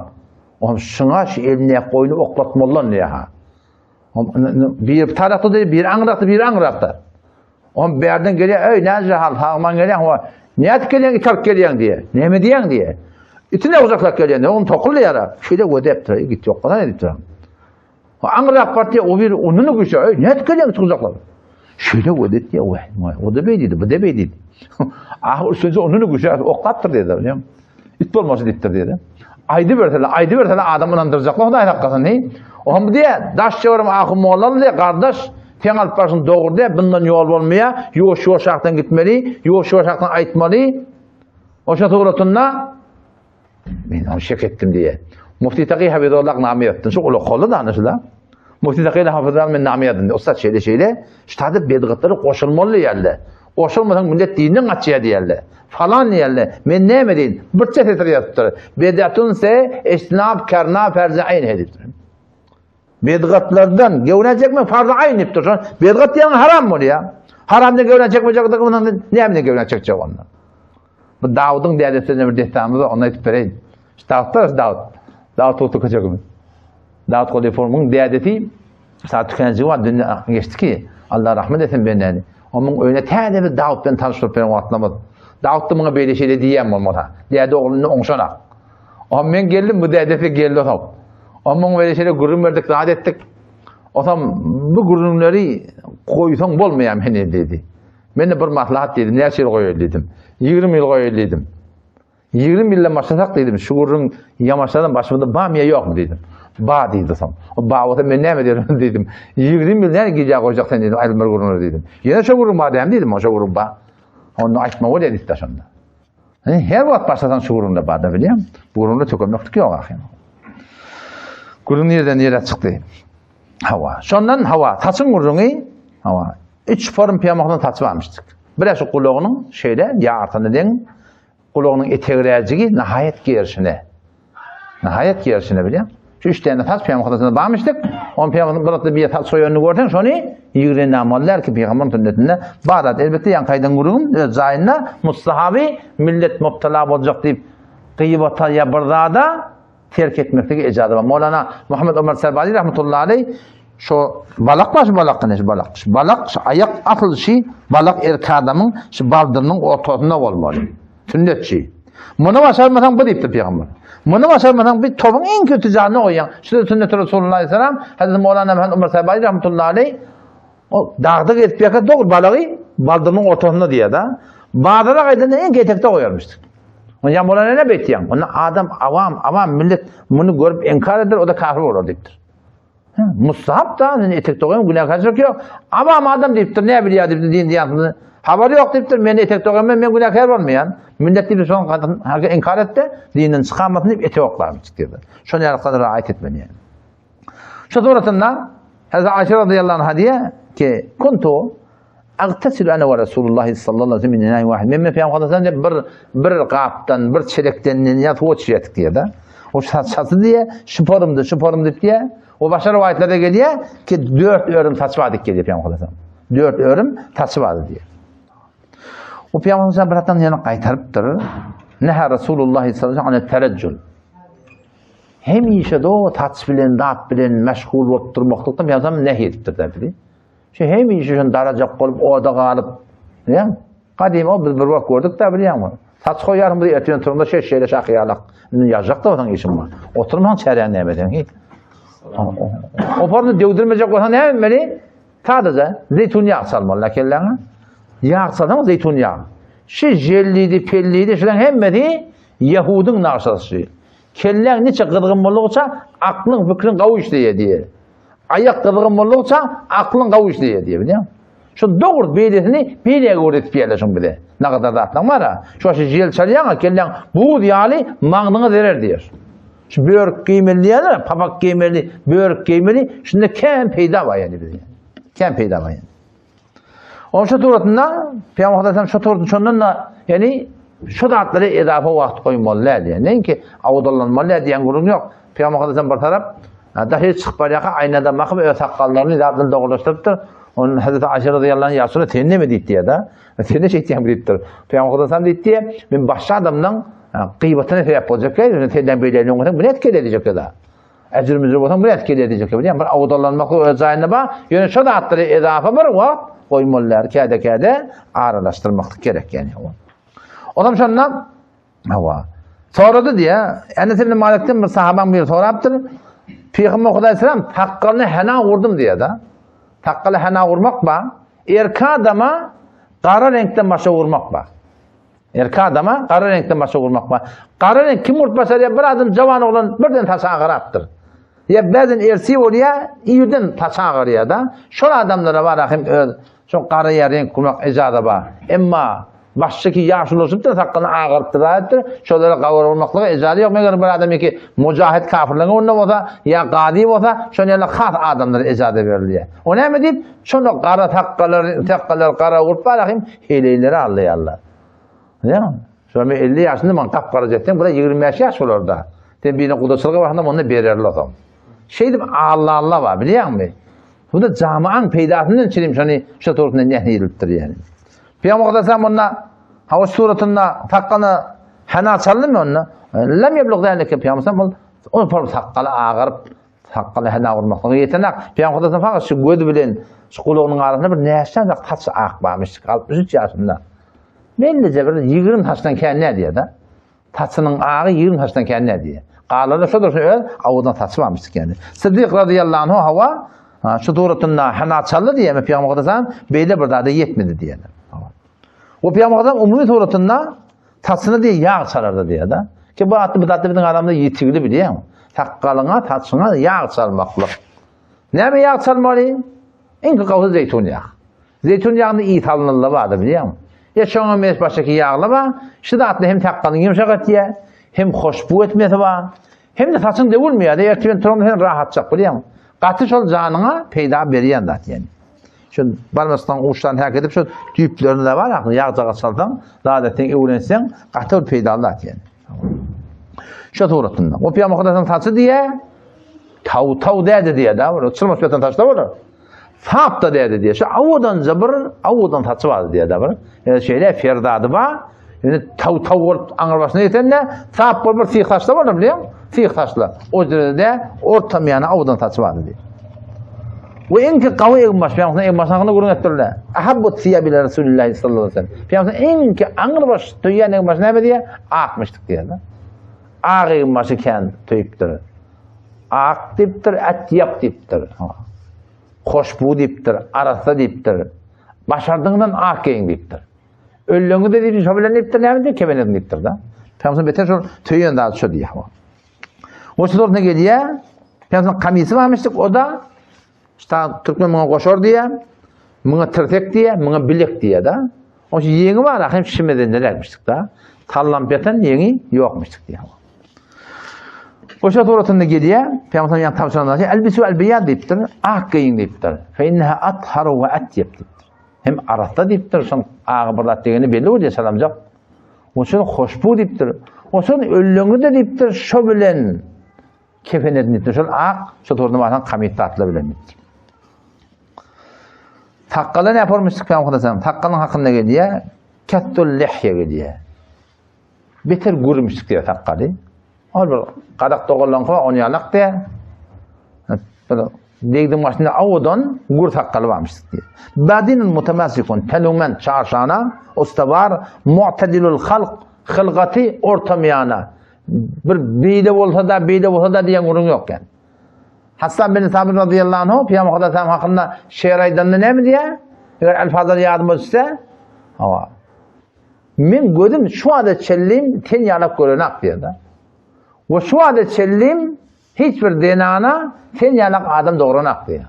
Onuň şuňa şu eline goýny oklatmalydan diýýär. Bir tarapda diýip, bir aňrakda, bir aňrakda. On bärden gelýär, öý, näce hal, sagman gelýäň, wa, nädip gelýäň, it alyp gelýäň diýýär. Näme diýýäň diýýär. Iti ne gujaklap gelýän, diýýär, ony tokul diýýär. Şeýle wedepdir, git ýok, gana diýipdir. Aňryrak bardy, o bir onuny güýçe, öý, nädip gelýäň iti gujaklap? Şeýle wedep diýýär, we, o da beý diýdi, bu da beý diýdi. Ah, üstünje onuny güýçe oklapdyr diýdi, bilýäňmi? It bolmasy diýipdir diýdi. Aýdyberseler, aýdyberseler adam ynandyrjaklar Hudaý saklasyn diý. Oňa diýýär, daş çöwrüm ahun mollaly diýýär, gardaş, sen alyp barşyň dogry diýýär, bundan ýol bolmaýar, ýuwaş-ýuwaşakdan gitmeli, ýuwaş-ýuwaşakdan aýtmaly. Oşa suratynda men ony şek etdim diýýär. Mufti Taki Hafizullah name ýazdy. Şu uly kolly da şular. Mufti Taki Hafizullah men name ýazdym. Ussat şeýle şeýle, ştada bedgatlara goşulmaly diýýärler. Goşulmasaň millet dinden gaçýar diýýärler. Falan diýýärler. Men näme diýin? Birçe setir ýazypdyr. Bedatun se ijtinab karna farz aýn diýipdir. Bedgatlardan göwne çekme farz aýn diýipdir. Şon bedgat diýen haram bolýar. Haramdan göwne çekmejek ondan näme göwne çekjek ondan? Bu Dawudyň dädesine bir dessanymyz bar, ony aýdyp bereýin. Şu Dawutda Dawut. Dawut Tutu köçegimiz. Dawut Golyformyň dädesi Saat tükenji bar, dünýä geçdi ki, Allah rahmet etsin bendäni. Onuň öýüne täze bir Dawut bilen tanyşdyryp beren wagtlarymyz. Dawut da muňa beýle şeýle diýýän bolmasa. Däde ogluny oňşanak. Oňa men geldim, bu dädesi geldi otam. Onuň beýle şeýle gürrüň berdik, zat etdik. Otam bu gürrüňleri goýsaň bolmaýar meni diýdi. Men de bir maslahat diýdim, näçe ýyl goýaly diýdim. 20 ýyl goýaly diýdim. 20 ýyldan başlasak diýdim, şu gürrüň ýamaşladan başymyzda bamy ýa ýokmy diýdim. Ba diýdi soň. O ba bolsa men näme diýerin diýdim. 20 ýyl näme gijä goýjak sen diýdim, aýdym bir gürrüňleri diýdim. Ýene şo gürrüň bar dämi diýdim, şo gürrüň bar. Onda aýtma bolýar diýdi şonda. Her wagt başlasaň şu gürrüňde bar da bilýän. Bu gürrüňde tökemeklik ýok ahyryn. Gürrüň nireden nirä çykdy? Hawa. Şondan hawa, saçyň gürrüňi, hawa. Üç form piýamohdan saçy barmyşdyk. Bir şu gulagynyň şeýle ýarsyny deň Gulagynyň etegräjigi nahaýat gerşine. Nahaýat gerşine bilýän. Şu üç däne saç pygamber hudasynda barmyşdyk. On pygamber bir atly bir saç soýanyny görseň, şony ýigrenýän bolýar ki pygamber sünnetinde bar zat. Elbetde ýaňky aýdan gürrüňim öz jaýynda mustahaby millet mubtala boljak diýip gybata ýa bir zada terk etmeklige ejaza bar. Mowlana Muhammed Omar Serbali rahmetullahi aleyh şu balak bar, şu balak şu balak. Şu balak, şu ayak asyl şu balak erkek adamyň şu baldyrynyň ortasynda bolmaly. Sünnetçi. Muny başarmasaň bu diýipdir pygamber. Muny başarmasaň bir tobuň iň kötü janyna goýýaň. Şu sünnet Resulullah aleyhisselam Hazreti Mowlana Muhammed Omar Serbali rahmetullahi aleyh O dagda gezip ýaka dogry balagy baldyrynyň ortasynda diýýär-de. Bazara gaýdanda iň ketekde goýarmyşdyk. Onda ýa bolany näme etýäň? Onda adam awam, awam millet muny görüp inkar eder, o da kafir bolar diýipdir. Mustahap da, sen etekde goýan günäkärçilik ýok. Awam adam diýipdir, näme bilýär diýipdir, din diýýän. Habary ýok diýipdir, men etekde goýan, men günäkär bolmaýan. Millet diýipdir, şoň kadar inkar etdi, dinden çykarmasyn diýip etek oklarmyş diýipdir. Şony ýaly raýat etmeli. Şu suratynda Hazreti Ayşe radıyallahu anha diye ki kuntu agtasilu ana ve Resulullah sallallahu aleyhi ve sellem min inâin vahid. Men Peygamber sallallahu bir bir gapdan, bir çelekden ya suw içýärdik diýär da. O saçasy diýe, şu porumdy, şu porumdy diýe. O başga riwaýatlarda gelýär ki dört örüm saç bar diýip gelýär Peygamber sallallahu Dört örüm saçy bar diýär. O Peygamber sallallahu bir hatdan ýene gaýtarypdyr. Neha Resulullah sallallahu aleyhi ve sellem tereccül. Hemişe do saç bilen, zat bilen meşgul bolup durmaklykdan ýazam nähi edipdir da bizi. Şu hemişe şun darajak bolup oda galyp, bilýäňmi? Gadym o biz bir wagt gördük da bilýäňmi? Saç goýaryn biz erteden turanda şeş şeýle şahyalak. Indi ýazjak da bolsaň işiň bar. Oturmaň çäräň näme sen hiç. O forny döwdürmejek bolsaň näme etmeli? Sadaja zeýtun ýag çalmaly kelläňe. Ýag çalsaň zeýtun ýag. Şu jellidi, pellidi, şularyň hemmesi ýahudyň nagşasy. Kelläň niçe gyzgyn boldugyça, aklyň, pikriň gawy işleýär diýýär. Aýak gyzgyn boldugyça, aklyň gawy işleýär diýýär, bilýäňmi? Şu dogry beýlesini beýläge öwretip ýerler şuň bize. Nagadar zatlaň bar-a. Şu başy jel çalýaň-a, kelläň buz ýaly maňzyňa zerer diýýär. Şu börük geýmeli diýýärler, papak geýmeli, börük geýmeli, şunda kän peýda bar ýani bize. Kän peýda bar ýani. Onuň şu suratynda Peygamber Aleyhisselam şu suratynda şondan da yani şu zatlara edafa wagt goýmaly däl diýen. Näinki awdallanmaly däl diýen gürrüň ýok. Peygamber Aleyhisselam bir tarap daşary çykyp barýarka aýnadan bakyp öz sakgallaryny zatlaryny dogrulaşdyrypdyr. Onun Hazreti Ayşe radıyallahu anh ýa sen näme diýip diýýär-de. Sen ne şeýtýäň diýipdir. Peygamber Aleyhisselam diýipdi, men başga adamdan gyýbatyna sebäp boljak, senden beýle öňe bu ne etgeli diýjek-de. Ejir-müjür bolsaň bir et gelýär diýjek bilýän. Bir awdalanmak öz jaýynda bar. Ýöne şo zatlary ezafa bir wagt goýmaly däl. Käde-käde aralaşdyrmaklyk gerek ýani. Onam şonda hawa. Sorady diýä. Enes ibn Malikden bir sahabaň biri sorapdyr. Pygamber Hudaý selam sakgalyny hena gurdum diýä-da. Sakgaly hena gurmak ba. Erki adama gara reňkden başa gurmak ba. Erki adama gara reňkden başa gurmak bar. Gara reňk kim gurup başarýar? Bir adam jawan oglan birden saçy agarapdyr. Ýa bäzen ersi bolýar, irden saçy agarýar-da. Şol adamlara bar hem öz şo gara ýa reňk gurmak ejaza bar. Emma başdaky ýaşulaşypdyr, sakgalyny agarypdyr, aýtdyr, şolara gawar gurmaklyga ejaza ýok. Meger bir adam ýeke mujahid kafirleriň öňünde bolsa, ýa gazy bolsa, şonuň ýaly has adamlara ejaza berilýär. O näme diýip, şonda gara sakgalar, sakgallar gara gurup bar hem heleýleri aldaýarlar. Bilýäňmi? Şo men 50 ýaşynda maňa gap-gara etseň, bu-da 25 ýaş bolar-da. Sen birine gudaçylyga barsaň onda bererler soň. Şeýdip alla-alla bar, bilýäňmi? Bu da jamaň peýdasyndan çirim şony şu suratynda nähili edilipdir ýani. Pygamber Aleyhisselam onda hawa suratynda sakgalyna hana çaldymy onda? Lem ýeblug zalike Pygamber ol ol sakgaly agaryp Sakgaly hena urmaklyga ýetenak. Pygamber Hudaýdan fakat şu göz bilen şu gulagynyň arasynda bir näçe zat saç ak barmyş. 63 ýaşynda. Bellije bir 20 saçdan kän nädýär diýýär-de. Saçynyň agy 20 saçdan kän nädýär diýýär. Galany şodur şu öz awudan saçy barmyş ýani. Siddik razyýallahu anhu hawa şu suratynda hena çaldy diýýär Pygamber Hudaýdan beýle bir zada ýetmedi diýýär. O Pygamber Hudaýdan umumy suratynda Saçyna diýe ýag çalardy diýýär-de. Ki bu atly bu zatda biziň aramyzda ýetigli bilýäň. Sakgalyňa, saçyňa ýag çalmaklyk. Näme ýag çalmaly? Iň gowusy zeýtun ýag. Zeýtun ýagyny ys alynyldy bardy bilýäň. Ýa şoňa meş başdaky ýagla bar. Şu zatly hem sakgalyňy ýumşak etýär, hem hoşbu etmesi bar. Hem-de saçyň döwülmeýär-de, ertir turaňda sen rahatjak bilýäň. Gaty şol janyňa peýda berýän zat ýani. Şu barmasdan uçdan häk edip şu düýplerini de bar ahyr ýagjaga çalsaň, zat etseň, öwrenseň, gaty bir peýdaly zat ýani. Şu suratynda. O Pygamber Hudaýyň saçy diýe, taw taw däde diýe da, bir çylmaş beten saçda bolar. Sap da däde diýe. Şu awadanca bir awadan saçy bar diýe da bir. Ýa şeýle ferdady bar. Ýöne taw taw bolup aňyr başyna ýetende sap bolup bir syh saçda bolar bilýäň? Syh saçla. O ýerde ortam ýana awadan saçy bar diýe. We iňki gawy eginbaş, Pygamber eginbaş hakynda gürrüň etdirler. Ahabbu siýabi ila Resulillahi sallallahu aleyhi ve sellem. Pygamber iňki aňrybaş töýýän eginbaş näme diýýär? Akmyşdyk diýýär. Ak eginbaşy kän töýüpdir. Ak diýipdir, atýap diýipdir. Hoşbu diýipdir, arassa diýipdir. Başardygyňdan ak geýin diýipdir. Ölleňi de diýipdir, şo bilen diýipdir, näme diýip, kemen edin diýipdir da. Pygamber beter şol töýen zat şo diýýär. Goşular ne gelýär? Pygamber kamysy barmyşdyk, o da şta türkmen muňa goşar diýýär, muňa tirsek diýýär, muňa bilek diýýär da. O şu ýeňi bar, hem şimeden dermişdik da. Sallam beten ýeňi ýokmuşdyk diýýär. Goşa suratynda gelýär, Pygamber ýan tabşyran zat, elbisu elbiýad diýipdir, ak geýin diýipdir. Fe inneha atharu we atyeb diýipdir. Hem arassa diýipdir, şoň agy bir zat degeni belli bolýar, salamjak. Oşol hoşbu diýipdir. Oşol ölleňi-de diýipdir, şo bilen kefen edin diýipdir. Şol ak, şo torunda barsan kamit zatlar bilen diýipdir. Sakgala ne yaparmyşdyk Peygamber Hudaýam? Sakgalyň hakynda gelýär. Kettul lihye gelýär. Beter gürmüşdik diýär sakgaly. Ol bir gadak doganlaryňky bar, ony ýalak diýär. Bir degdiň başynda awadan gür sakgaly barmyş diýär. Badinun mutamasikun, tenumen çarşana, ustawar, mu'tadilul halk, hylgaty ortamyana. Bir beýle bolsa da, beýle bolsa da diýen gürrüň ýok ýani. Hassan bin Sabit radıyallahu anhu Peygamber Hudaý hakynda şeýr aýdanda näme diýär? Eger alfazlar ýadyma düşse, hawa. Men gözüm şu wada çenlim sen ýalak görenak diýär-de. We şu wada çenlim hiç bir zenana sen ýalak adam dogranak diýär.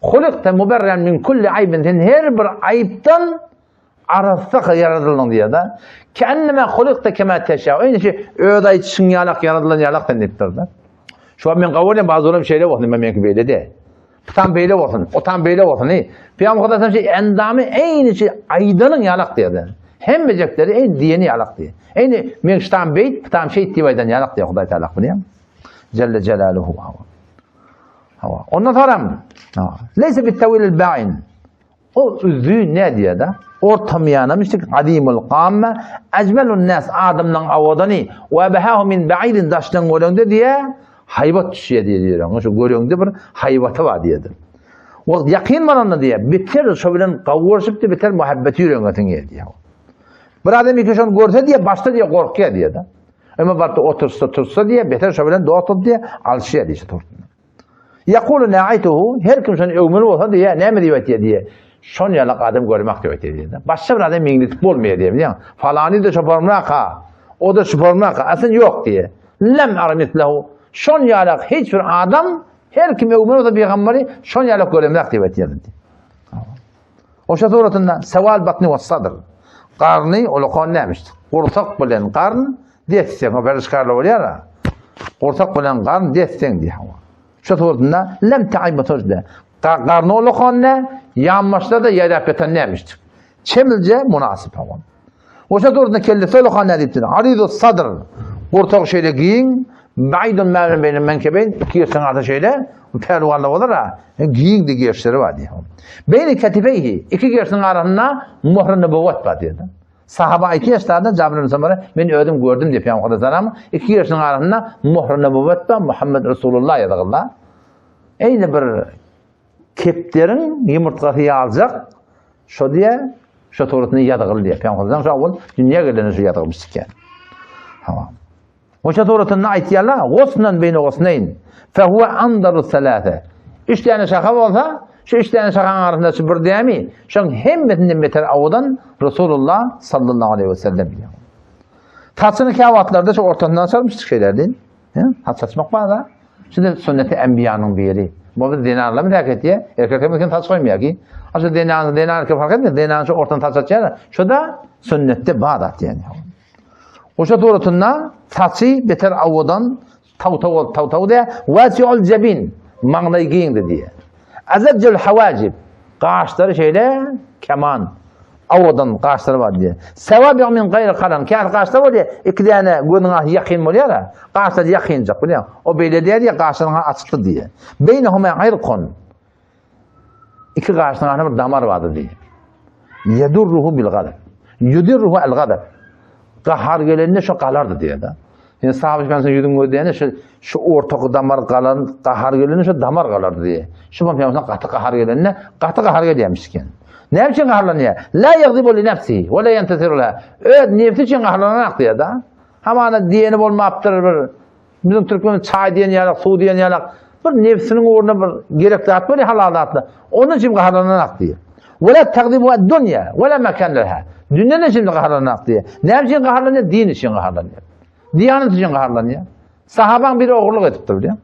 Hulikte muberren min kulli aýbin sen her bir aýypdan arassa ýaradyldyň diýär-de. Kendime hulikte kema teşa. Eýni şu öz aýdyşyň ýalak ýaradylan ýalak sen diýipdir-de. Şu men gawur edýän bazı olam şeýle bolsun, men meňki beýle däl. Tam beýle bolsun, o tam beýle bolsun. Ey. Peygamber Hudaýdan şey endamy eýni şey aýdanyň ýalak diýdi. Hemmejekleri eýni diýeni ýalak diýdi. Eýni men ştam beýt, tam şey diýip aýdan ýalak diýdi Hudaý Taala bilýän. Celle Celaluhu. Hawa. Ondan soram. Leysa bit-tawil ba'in. O üzü ne diýýär-de? Ortamyýana müşrik azimul gamma ecmelun nas adamlaň awadany we bahahu min ba'idin daşdan göreňde diýýär. Haýbat düşýär diýýär ýüregiňe. Şu göreňde bir haýbaty bar diýýär. Wagt ýakyn baranda diýýär, beter şo bilen gawurşyp beter muhabbeti ýüregiňe siňýär diýýär. Bir adam iki şony görse diýýär, başda diýýär gorkýar diýýär. Emma barda otursa tursa diýýär, beter şo bilen dost bolup diýýär, alşýar diýýär tursun. Ýakulu na'ituhu, her kim şony öwmeli bolsa diýýär, näme diýip aýtýar diýýär. Şon ýalak adam görmek diýip aýtýar diýýär. Başga bir adam meňzetip bolmaýar diýýär, bilýäňmi? Falany-da şoparmrak-ha, o-da şoparmrak-ha, aslynda ýok diýýär. Lem ara mislehu. Şon ýalak hiç bir adam her kim öwmeli bolsa pygamberi şon ýalak göremzak diýip aýtýar diýýär. Oşa suratynda sewal batny we sadr. Garny ulakan nämişdir? Gursak bilen garn desseň, o berişkarly bolýar-a. Gursak bilen garn desseň diýýär. Şu suratynda lem ta'ib sujde. Garny ulakan ne? Ýanbaşda da ýaýrap ýatan nämişdir? Çemilje munasyp hawa. Oşa suratynda kellesi ulakan ne diýipdir? Arizu sadr. Gursak şeýle giň, baýdun mäben beýne menkebeýn, iki gerşiň arasy şeýle, pälwanly bolar-a. Giň de gerşleri bar diýýär. Beýni katifeýhi, iki gerşiň arasynda muhri nubuwwat bar diýýär. Sahaba aýtýar ştada Jabir ibn Samura, men özüm gördüm diýip Pygamber salam, iki gerşiň arasynda muhri nubuwwat bar, Muhammed Resulullah ýazyldy. Eýni bir kepderiň ýumurtgasy ýaljak, şo diýýär, şo suratynda ýazgyly diýýär. Pygamber şo owal dünýä gelende şu ýazgyly çykýar. Tamam. Oşa suratynda aýtýarlar, Gosnan beýne gosneýn, fe huwe andaru selase. Üç däne şaha bolsa, şu üç däne şahaň arasynda şu bir dämi, şoň hemmesinden beter owadan Resulullah sallallahu aleyhi ve sellem diýýär. Saçyny käwagtlarda şu ortasyndan açarmyşdyk şeýle diýin. Saç açmak bar da. Şimdi sünneti enbiýanyň biri. Bu biz zenanlar mı terk etýär? Erkekler mi saç goýmaýar ki? Aşa zenan, zenan erkek fark etmez. Zenan şu ortadan saç açýar. Şu da sünnetde bar zat ýani. Oşa suratynda saçy beter awadan taw-taw bolup taw-taw diýýär. Wasiul jebin, maňlaýy giňdi diýýär. Azaccul hawajib, gaşlary şeýle keman, awadan gaşlary bar diýýär. Sewabi min gaýry kalan, käsi gaşlar bolýar, iki däne gözüň arasy ýakyn bolýar-a, gaşlary ýakynjak bolýar. O beýle däl diýýär, gaşlaryň açykdy diýýär. Beýnehuma irkun, İki gaşynyň arasynda bir damar bardy diýýär. Yedurruhu bil gadab. Yudirruhu al gadab. Gahar gelende şu galardy diýýär da. Yani sahabe efendimiz ýüzüň gözleýände şu şu ortaky damar galan gahar gelende şu damar galardy diýýär. Şu Peygamberimiz gaty gahar gelende gaty gahar gelýärmiş eken. Näme üçin gaharlanýar? La yagdibu li nefsi we la yentesiru la. Öz nefsi üçin gaharlananak diýýär da. Hamana diýeni bolmapdyr bir Biziň türkmen çaý diýen ýalak, suw diýen ýalak bir nebsiniň ugruna bir gerek zat bar halal zatlar. Onun üçin gaharlananak diýýär. Ve la tagdibu ad-dunya ve la mekan leha. Dünýä üçin gaharlananak diýýär. Näme üçin gaharlanýar? Din üçin gaharlanýar. Diýanet üçin gaharlanýar. Sahabaň biri ogurlyk edipdir bilýän.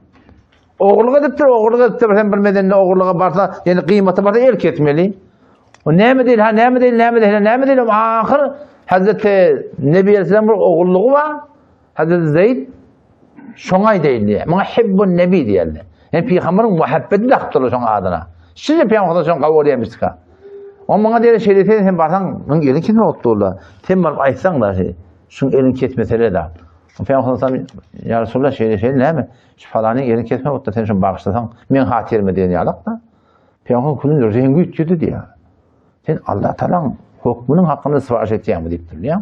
Ogurlyk edipdir, ogurlyk edipdir, sen bir medende ogurlyga barsa, ýani gyýmaty barsa el kesmeli. O näme diýil, ha näme diýil, näme diýil, näme diýil, ahyr Hazreti Nebi Aleyhisselam bir ogurlygy bar. Hazreti Zeyd şoňa aýdaýyn diýýär. Muňa hibbun nebi diýerler. Yani pygamberiň muhabbeti dakypdyrlar şoň adyna. Şeýle pygamber şoň gawur diýmişdika. O muňa diýer şeýle sen sen barsaň, muň elin kesme bolupdyrlar. Sen baryp aýtsaň da şey, şuň elin kesmesele da. Pygamber sallallahu ya Resulullah şeýle şeýle näme? Şu falanyň elin kesme bolupdyr, sen şuny bagyşlasaň, men hatyrma diýen ýalak da. Pygamber külün reňgi üýtgedi diýýär. Sen Allah Taalaň hökmüniň hakynda syparyş etýäňmi diýipdir, diýýär.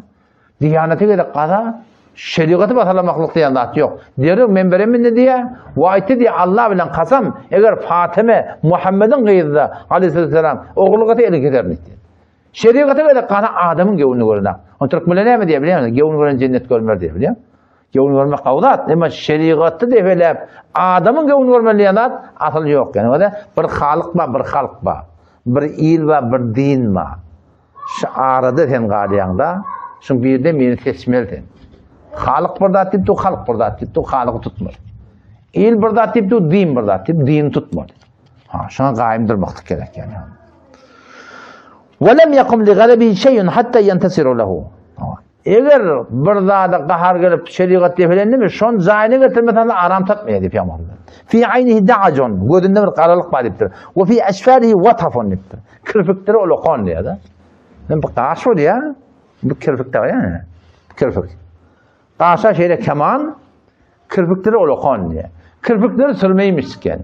Diýanete gerek gaza, şerigaty basalamaklyk diýen zat ýok. Derrew menbere mindi diýýär, we aýtdy diýýär, Allah bilen kasam, eger Fatyme Muhammediň gyzy-da, aleyhisselam, ogullyk etse elini keserin diýdi. Şerigata gerek gaza adamyň göwnüni gören. Ony türkmenler näme diýýär bilýäňmi? Göwün gören jennet görmer diýýär, bilýäňmi? Göwün görmek gowy zat, emma şerigaty depeläp adamyň göwnüni görmeli diýen zat asyl ýok. Ýani bir halyk bar, bir halk bar. Bir il bar, bir din bar. Şu arada sen galýaňda, şuň birde meni seçmeli sen. Halyk bir zat diýip dur, halk bir zat diýip dur, halygy tutmaly. Il bir zat diýip dur, din bir zat diýip, dini tutmaly. Ha, şoňa gaýym durmaklyk gerek ýani. Ve lem yakum li galabi şey'un hatta yentasiru lehu. Eger bir zada gahar gelip şerigat depelendimi, şon jaýyna getirmesen aram tapmaýar diýip ýaman. Fi aynihi da'ajun, gözünde bir garalyk bar diýipdir. Ve fi eşfarihi watafun diýipdir. Kirpikleri ulakan diýýär-de. Men bu gaş bolýar, bu kirpik de ýa. Kirpik. Gaşa şeýle keman, Kirpikleri ulakan diýýär. Kirpikleri sürmeýmiş eken.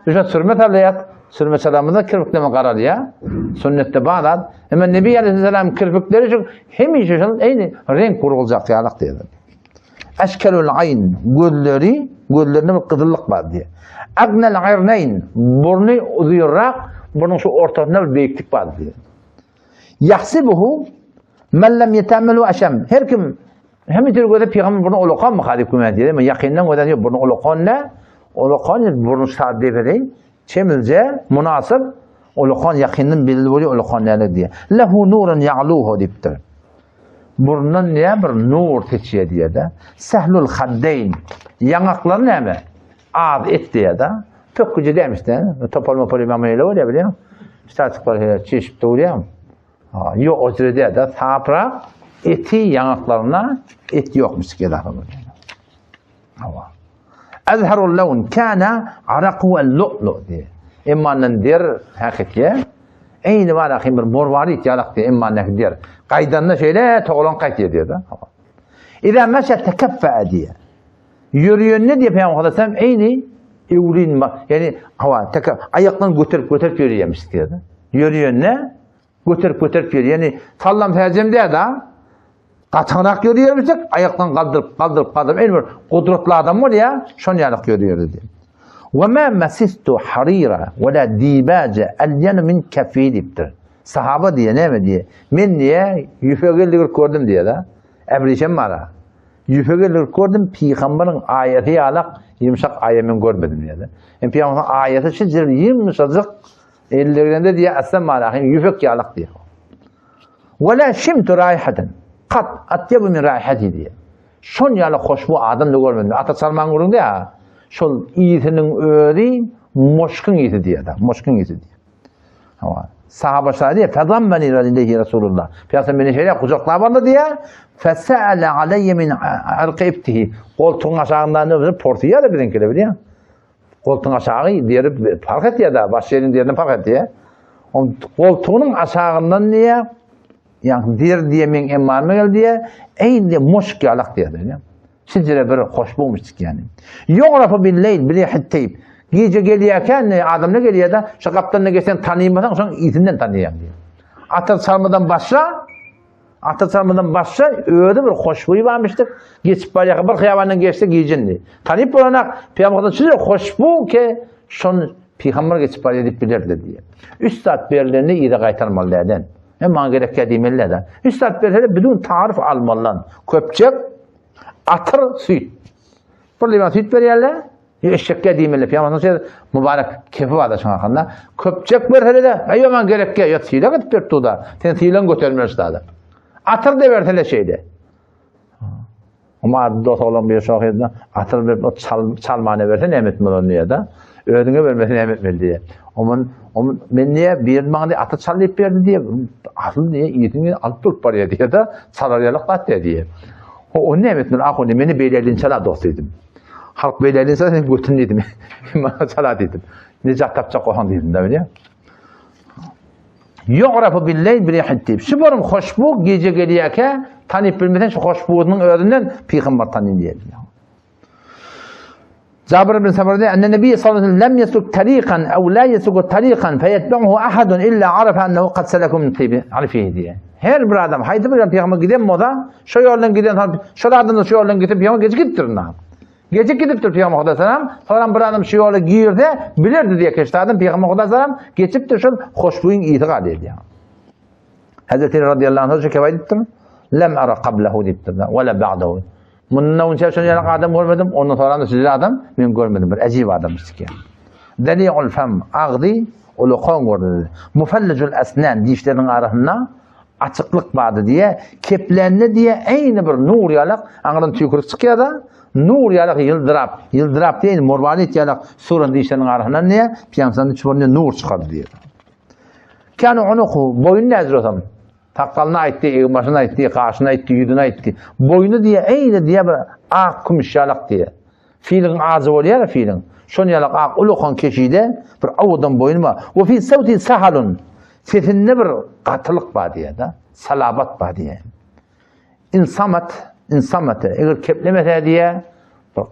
Düşen sürme salýar, sürme salamyzda kirpikleme garalýar. Sünnetde bar zat. Emma Nebi Aleyhisselam kirpikleri şu hemişe şol eýni reňk guruljak ýalyk diýdi. Eşkelul aýn gözleri. Gözlerinde bir gyzyllyk bar diýýär. Agnel aýrneýn, burny uzynrak, burnuň şu ortasynda bir beýiklik bar diýýär. Ýahsibuhu men lem ýetämmelu aşam. Her kim hemme tür göze pygamber burny ulakan mı diýip güman edýär. Emma ýakyndan gözen ýok, burny ulakan ne? Ulakan burny şar depede çemilje, munasyp ulakan ýakyndan belli bolýar ulakan näle diýýär. Lehu nurun ýa'luhu diýipdir. Burnundan näme bir nur seçýär diýýär-de. Sehlul haddeýn. Ýaňaklary näme? Az et diýýär-de. Pökgüje dämiş-de. Topal mopal ýa öyle bolýar bilýän. Ştaçyklar hele çeşip durýar. Ha, ýok o diýýär-de. Saprak eti ýaňaklaryna et ýokmuş diýýär. Hawa. Azharul lawn kana araku el-lu'lu diýýär. Emma der hakyky Eýni bar ahim bir morwarit ýalak diýýär, emma näki der. Gaýdanda şeýle togalan gaýtýar diýýär-de. Iza meşe tekeffe diýýär. Ýörýände diýip Peygamber sallallahu eýni öwrin, ýani hawa, teke aýakdan göterip göterip ýörýärmiş diýýär. Ýörýände göterip göterip ýörýär. Ýani sallam säjem diýýär-de. Gatyrak ýörýärmişik, aýakdan galdyryp, galdyryp, galdyryp, eýni bir gudratly adam bolýar, şon ýalyk ýörýär diýýär. Wa ma masistu harira we la dibaja alyan min kafi diýipdir. Sahaba diýýär, näme diýýär? Men diýýär, ýüpek eldigir gördüm diýýär-de. Äbrişem bar-a. Ýüpek eldigir gördüm, pygamberiň aýasy ýalak ýumşak aýa men görmedim diýýär-de. Hem pygamberiň aýasy şinçelik ýumşajyk eldigirende diýýär, aslan bar-a, ýüpek ýalak diýýär. Ve la şimtu raýhaten kat atýebu min raýhati diýýär. Şon ýaly hoşbu adam da görmedim. Ata çalmaň gürrüň dä. Şol ýysynyň özi moşkuň ýysy diýýär da. Moşkuň ýysy diýýär. Hawa. Sahaba şaý diýýär, "Fezammani ileýhi Rasulullah." Peygamber meni şeýle gujaklap aldy diýýär. Fesa'ala alayya min arqi ibtihi. Goltugyň aşagyndan özi porsyýar biziňkiler bilýän. Goltugyň aşagy deri parh etýär da, baş ýeriň derini parh etýär. On goltugynyň aşagyndan diýýär, ýa der diýe meň emmanyma geldi diýýär, eýni muşk ýalak diýýär diýýär. Şijire bir hoşbuýmuş çykýar. Ýografa billeýl birihit teýip. Gije gelýärkä ne adam ne gelýär da, şu gapdan ne geçsen tanymasaň, şoň ýüzünden tanyýaň diýýär. Atyr çalmadan başla, Atyr çalmadan başga özi bir hoşbuý barmyşdyk. Geçip barýarka bir hyýabandan geçse gijindi. Tanyp bolanak Pygamberden şeýle hoşbu ke şon pygamber geçip barýar diýip bilerdi diýýär. Üç zat berilende yza gaýtarmaly däden. Hem maňa gerekýär diýmeli däden. Üç zat berse bidun taryf almalydan. Köpçek, atyr, süýt. Bir liwan süýt berýärler. Eşekge diýmeli, Pygamberimiz şeýle mübarek kefi barda şoň hakynda. Köpjek bersele-de, aý maňa gerekge, ýa sylag edip berip dur-da. Sen sylagyňy götermeli şada. Atyr da bersele şeýle. Umar dost oglan bir şoh ýerinde atyr berip o çal, çalmany berse näme etmeli ony diýýär-de. Özüňe bermese näme etmeli diýýär. Oman, oman men diýýär, bir maňa diýýär, atyr çal diýip berdi diýýär. Asyl diýýär, ýitiň alyp durup barýar diýýär-de, çalar ýalyk zat diýýär. O, o näme etmeli? Ah, ony meni beýle çala dost diýdim. Halk beýle diýse sen götün diýdim. Maňa çala diýdim. Nejat tapjak bolsaň diýdim da bilýän. Ýu'rafu bil-leýl bi-rihit diýip. Şu borum hoşbu gije gelýärkä tanyp bilmesen şu hoşbunyň özünden pygamber tanyn diýýär. Jabir ibn Samura diýýär, "Enne Nebi sallallahu aleyhi ve sellem lem yesluk tariqan ew la yesluku tariqan feyetbe'uhu ahadun illa arafa ennehu kad seleku min tibi arifihi" diýýär. Her bir adam haýsy bir pygamber giden bolsa, Şo ýoldan giden soň, şol adam da şu ýoldan gidip, ýa gecik gidipdir indi. Gecik gidipdir Pygamber Hudaý salam. Soňra bir adam şu ýola girse, bilerdi diýe keşde adam Pygamber Hudaý salam geçipdir şol hoşbuýyň ysy galýar diýýär. Hazreti radiyallahu anh şu kep aýdypdyr. Lem ara qablahu diýipdir. Ve la ba'dahu. Mundan onça şol ýaly adam görmedim, ondan sonra da siz adam men görmedim. Bir ajib adam çykýar. Dali'ul fam agzy ulukan gördi. Mufallijul asnan dişleriniň arasynda Açyklyk bardy diýýä, keplände diýýä, eýni bir nur ýalak, aňyrdan tüýkürik çykýar-da, nur ýalak ýyldyrap, ýyldyrap diýýä, indi morwarit ýalak suran dişleriniň arasyndan diýýä, pyýamsanyň çuburyndan nur çykardy diýýär. Kâne unuhu, boýny näzir osam, sakgalyny aýtdy, eginbaşyny aýtdy, gaşyny aýtdy, ýüzüni aýtdy. Boýny diýýä, eýni diýýä bir ak kümüş ýalak diýýä. Filiň ajy bolýar filiň. Şon ýalak ak ulakan keşide bir owadan boýny bar. We fi sawti sahalun. Sesinde bir gatylyk bar diýýär-de. Salabat bar diýýär. Insamat, insamate. Eger keplemese diýýär, bir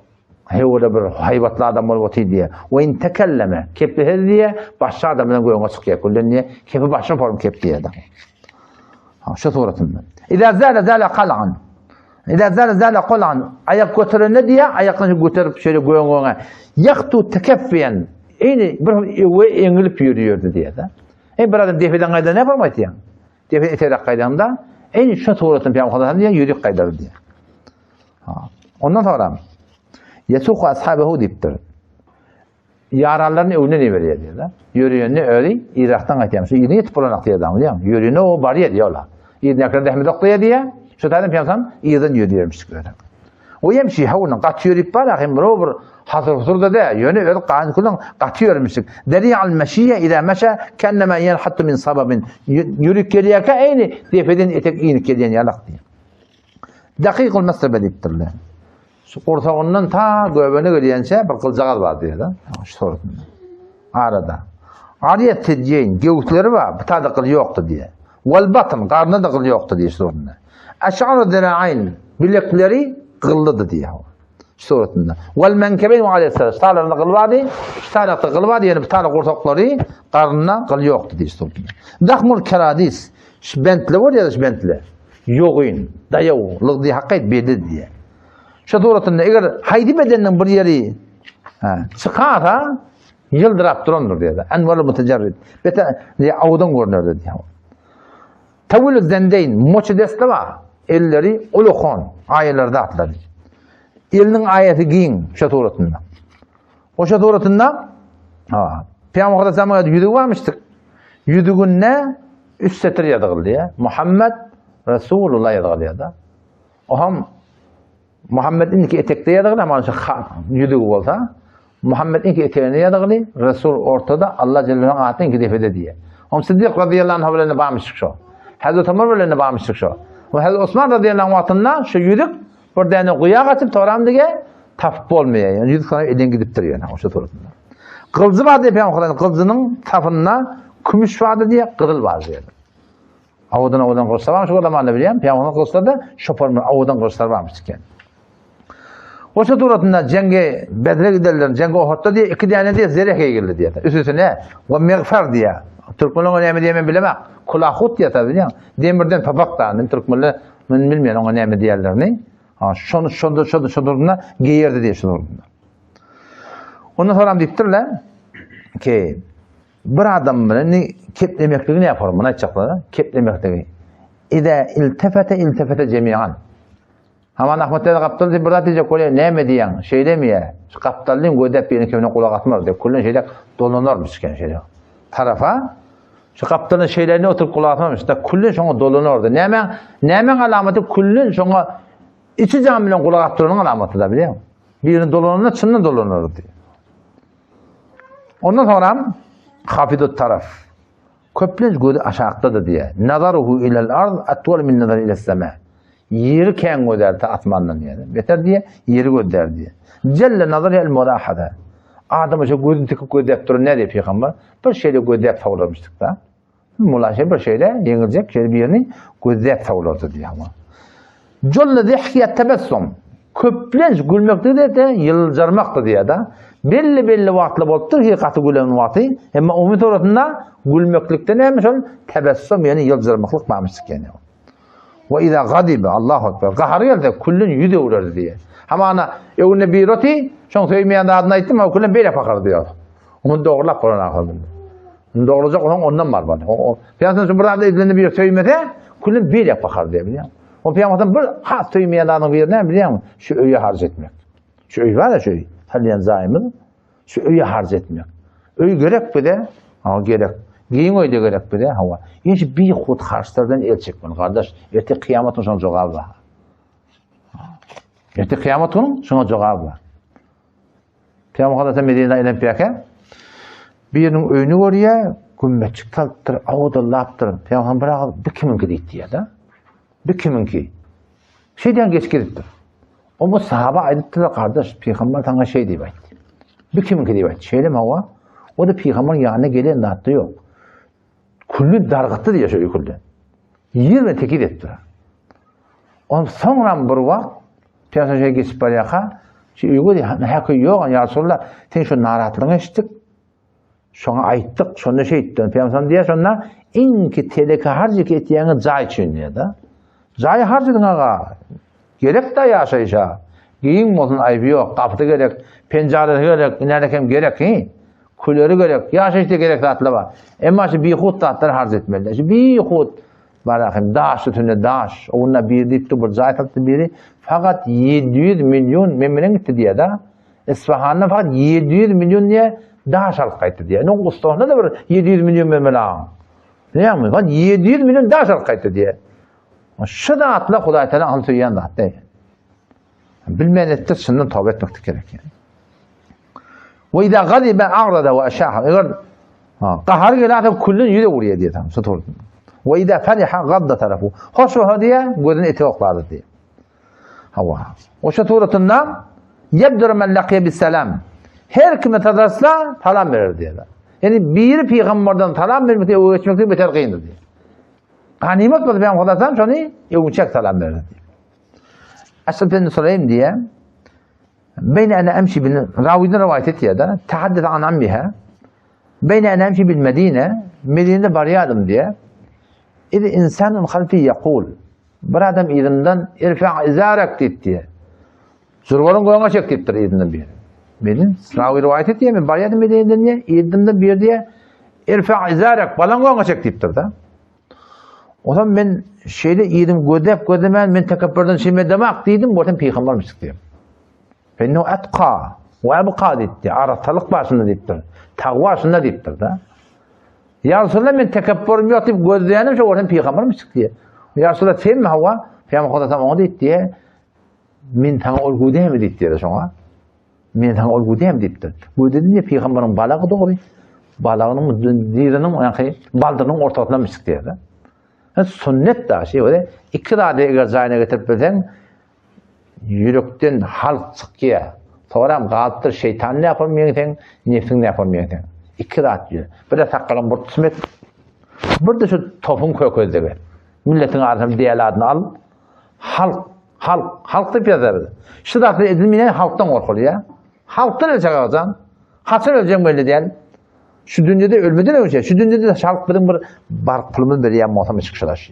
hewde bir haýbatly adam bolup otyr diýýär. We in tekelleme. Keplese diýýär, başga adam bilen göňe çykýar. Küllen diýýär, kepi başga form kep diýýär. Ha, şu suratynda. Iza zala zala qal'an. Ida zala zala qolan aýak göterende diýä, aýaklaryny göterip şeýle göňöňe. Ýahtu tekeffiýen. Eýni bir öwe eňilip ýörýärdi diýä-de. Eý bir adam depeden gaýdan näme aýtýaň? Depe eterek gaýdanda, eýni şu suratyny Pygamber diýä ýürik gaýdar diýä. Ha. Ondan sonra Yesuhu ashabehu diýipdir. Ýaranlaryny öňünden iberýär diýýär. Ýörýänini özi Yrakdan gaýtýar. Şu ýerine ýetip bolan diýýär adam diýýär. Ýörýäni o barýar diýýär ola. Ýerine zähmet okdaýar diýýär. Şu taýdan piyasam ýerden ýörýärmiş diýýär. O hem şi hawunyň gaty ýörüp bar, hem bir bir hasyr husurda da, ýöne öz gan kulun gaty ýörmüşik. Deri al meşiye ila meşe kennema yenhattu min sababin. Ýörüp gelýärkä eýni depeden etek inip gelýän ýalak diýýär. Dakikul mesrebe diýipdirler. Şu gursagyndan ta göbegine gelýänçä bir gyljagaz bar diýýär-de. Şu suratynda. Arada. Ariýet tedjeýin, göwüsleri bar, bu taýda gyl ýokdy diýýär. Wal batn, garnynda da gyl ýokdy diýýär şu suratynda. Aş'aru zira'ayn, bilekleri gyllydy diýýär. Şu suratynda. Wal menkebeýn we aleyhisselam, şu taýlarynda gyl bardy, şu taýlakda gyl bardy, ýöne bu taýda gursaklary, garnynda gyl ýokdy diýýär şu suratynda. Dahmul keradis, şu bentli bolýar, şu bentli. Ýogyn, daýaw, lygdy hakyt belli diýýär. Şu suratynda eger haýsy bedeniniň bir ýeri çykarsa, ýyldyrap durandyr diýýär. Enwal mutajarrid. Bete diýýär, awdan görner diýýär. Tawil zendeýn, moçy deste bar. Elleri ulukan, aýalary zatlary. Eliniň aýasy giň şu suratynda. Oşa suratynda ha, Peygamber Aleyhisselam'ın ýüzügi barmyşdyk. Ýüzüginde üç setir ýazyldy. Muhammed Resulullah ýazyldy da. Oham Muhammed indiki etekde ýazyldy, ama şu ýüzügi bolsa Muhammed indiki eteginde ýazyldy, Resul ortada, Allah Celle ady indiki depede diýe. Hom Siddik radıyallahu anh bilen barmyşdyk şo. Hazreti Ömer bilen barmyşdyk şo. We Hazreti Osman radıyallahu anh wagtynda şu ýüzük Bir däne guýa gaçyp toram dige tapyp bolmaýar. Ýani ýüz sana eden gidipdir ýöne oşa suratynda. Gyljy bar diýip ýa gyljynyň sapynda kümüş bardy diýe gyzyl bar diýe. Awadan awadan gylyçlar barmyş o zamanda bilýän. Pygamber gylyçlar da şopar awadan gylyçlar barmyş eken. Oşa suratynda jenge Bedre giderler, jenge Ohotda diýe iki däne diýe zereh eýgildi diýe. Üstüne we migfar diýe. Türkmenler näme diýe men bilemok. Kulahut diýe bilýän. Demirden papak da, türkmenler Men bilmeýän oňa näme diýerlerini. Ha, şony şonda şonda şonda geýerdi diýe şonda. Ondan soram diýipdirler ki bir adam bilen keplemekligi ne yapar? Muny aýtjaklar, keplemekligi. Ida iltefete iltefete jemi'an. Haman Ahmet däde gapdal diýip bir zat diýjek bolýar, näme diýýäň? Şeýlemi ýa? Şu gapdallyň gözläp birini kimine gulak asmaz diýip, küllen şeýle dolanarmyş eken şeýle. Tarapa Şu gapdalda şeýlerini oturyp gulak asmamış da küllün şoňa dolanardy. Näme, nämäň alamaty küllün şoňa içi jan bilen gulak asyp duranyň alamaty da bilýäň. Birini dolananda çyndan dolanardy. Ondan sonra hafidut taraf. Köplenç gözi aşakdadyr diýýär. Nazaruhu ilel ard atwal min nazar ile sema. Ýeri kän gözär ta asmandan diýýär. Beter diýýär, ýeri gözlär diýýär. Celle nazar el mulahaza. Adama şu gözüni tikip gözläp duran näde pygamber? Bir şeýle gözläp sawlarmyşdyk da. Mulahaza bir şeýle ýeňiljek şeýle birini gözläp sawlardy diýýär. Jolla zihkiýat tebessum. Köplenç gülmekde de ýyljarmakdy diýýär da. Belli-belli wagtlar bolupdyr ki gaty gülen wagty, emma umumy suratynda gülmeklikde näme şol tebessum ýagny ýyljarmaklyk barmyş eken. Wa iza gadiba Allahu ekber. Gahary gelse küllün ýüz öwrerdi diýýär. Hamana öňünde bir oty, şoň söýmeýän zadyny aýtdym, o küllün beýle pakardy diýýär. Ony dogrulap bolan ahyryn. Dogrulajak bolsaň ondan bar bar. Pygamber şu bir zady edilende bir söýmese, küllün beýle pakar diýýär, bilýäňmi? O pygamber bir has söýmeýän zadyň biri näme bilýäňmi? Şu öýe harç etmek. Şu öý bar ya şu öý. Salýan jaýymyz şu öýe harç etmek. Öý gerek bize? Ha gerek. Giň öý de gerek bize? Hawa. Hiç bir hut harçlardan el çekmeli kardeş. Erte kıyamet şoňa jogaby bar. Erte kıyamet günü şoňa jogaby bar. Peygamber Hazreti Medine ilen piyake birinin öýüni görýär, gümmetçik salypdyr, awdallapdyr. Peygamber bir agyz bu kimiňki diýdi diýýär-de. Bu kimiňki? Şeýdýän geç gidipdir. O bu sahaba aýdypdyr, kardeş, pygamber saňa şeý diýip aýtdy. Bu kimiňki diýip aýtdy. Şeýlemi hawa? O da pygamberiň ýanyna gelen zatda ýok. Külli dargatdy diýýär şu öýkülden. Ýer bilen tekiz etdi. On soňram bir wagt pygamber şeý geçip barýarka, şu öýe diýýär, häki ýok, ýa Resulallah, sen şu narahatlygyňy eşitdik. Şoňa aýtdyk, şonda şeýtdi. Pygamber diýýär şonda, iňki teleke harjyk etýäňiz jaý üçin diýýär-de. Jaý harjydyň aga. Gerek-dä ýaşaýşa. Giň bolsun aýby ýok, gapysy gerek, penjaresi gerek, inänekem gerek, hi. Küleri gerek, ýaşaýyşda gerek zatlar bar. Emma şu bihut zatlary harç etmeli däl. Şu bihut barahym daş üstünde daş. Onda biri diýipdi, bir jaý satdy biri, fakat 700 million men bilen gitdi diýýär-de. Isfahandan fakat 700 million diýe daş alyp gaýtdy diýýär. Indi ustasynda da bir 700 million bermeli aň. Näme? Fakat 700 million daş alyp gaýtdy diýýär. Şu zatlar Hudaý Teala alyp söýýän zat däl. Bilmeýän etdi, çyndan toba etmek gerek yani. Ve izâ gazibe a'rada ve eşâha. Eger gahar gelerse küllen ýüze urýar diýýär tam, şu turdu. Ve izâ fariha gadda tarafu. Hoş bolsa diýýär, gözüni ete oklardy diýýär. Hawa. Oşa suratynda yebdur men laqiya bis salam. Her kime tadarsa salam berer diýýär. Yani biri pygamberden salam bermekde öwe geçmekde beter kyndyr diýýär. Ganymat bolsa Pygamber sallam şony öwünçek salam berdi diýýär. Asıl bin Sulaym diýýär. Beyne ene emşi bil rawiden rivayet etýär da. Tahaddüs an ammiha. Beyne ene emşi bil Medine. Medine'de barýardym diýýär. İz insanun halfi yaqul. Bir adam yzymdan irfa izarak diýip diýýär. Zurbaryň göňe çek diýipdir yzyndan bir. Medin rawi rivayet etýär. Men barýardym Medine'den diýýär. Yzymdan bir diýýär. Irfa izarak balan göňe çek diýipdir da. Ondan men şeýle ýerim gözläp gözlemän men tekepbürden şeýme demak diýdim, görsem pygambermiş diýdim. Fennu atqa we abqa diýdi. Arassalyk başynda diýipdir. Tagwa şunda diýipdir da. Ya Resulallah men tekepbürüm ýok diýip gözleýänim şo görsem pygambermiş diýdi. Ya Resulallah sen mi hawa? Pygamber Hudaý oňa diýdi. Men saňa ol güdämi diýdi şoňa. Men saňa ol güdäm diýipdir. Güde diýip pygamberiň balagy dogry. Balagynyň dyzynyň ýaňky baldyrynyň ortasyna misik diýdi. Ha sünnet da şey öyle. Iki zady eger jaýyna getirip bilseň ýürekden halk çykýar. Soram galypdyr şeýtan ne yapar ýeňseň, nefsiň ne yapar ýeňseň. Iki zat diýär. Bir de sakgalyň bir tüsmet. Bir de şu topuň kökezdigi. Milletiň arasynda diýel adyny al. Halk Halk, halk diýip ýazarys. Şu zatlar edilmeýän halkdan gorkulýar. Halkdan öljek agjan. Haçan öljegiň belli däl. Şu dünýede ölmeden öňçe, şu dünýede halk biziň bir bark pulumyz berýän bolsa myşyk şular.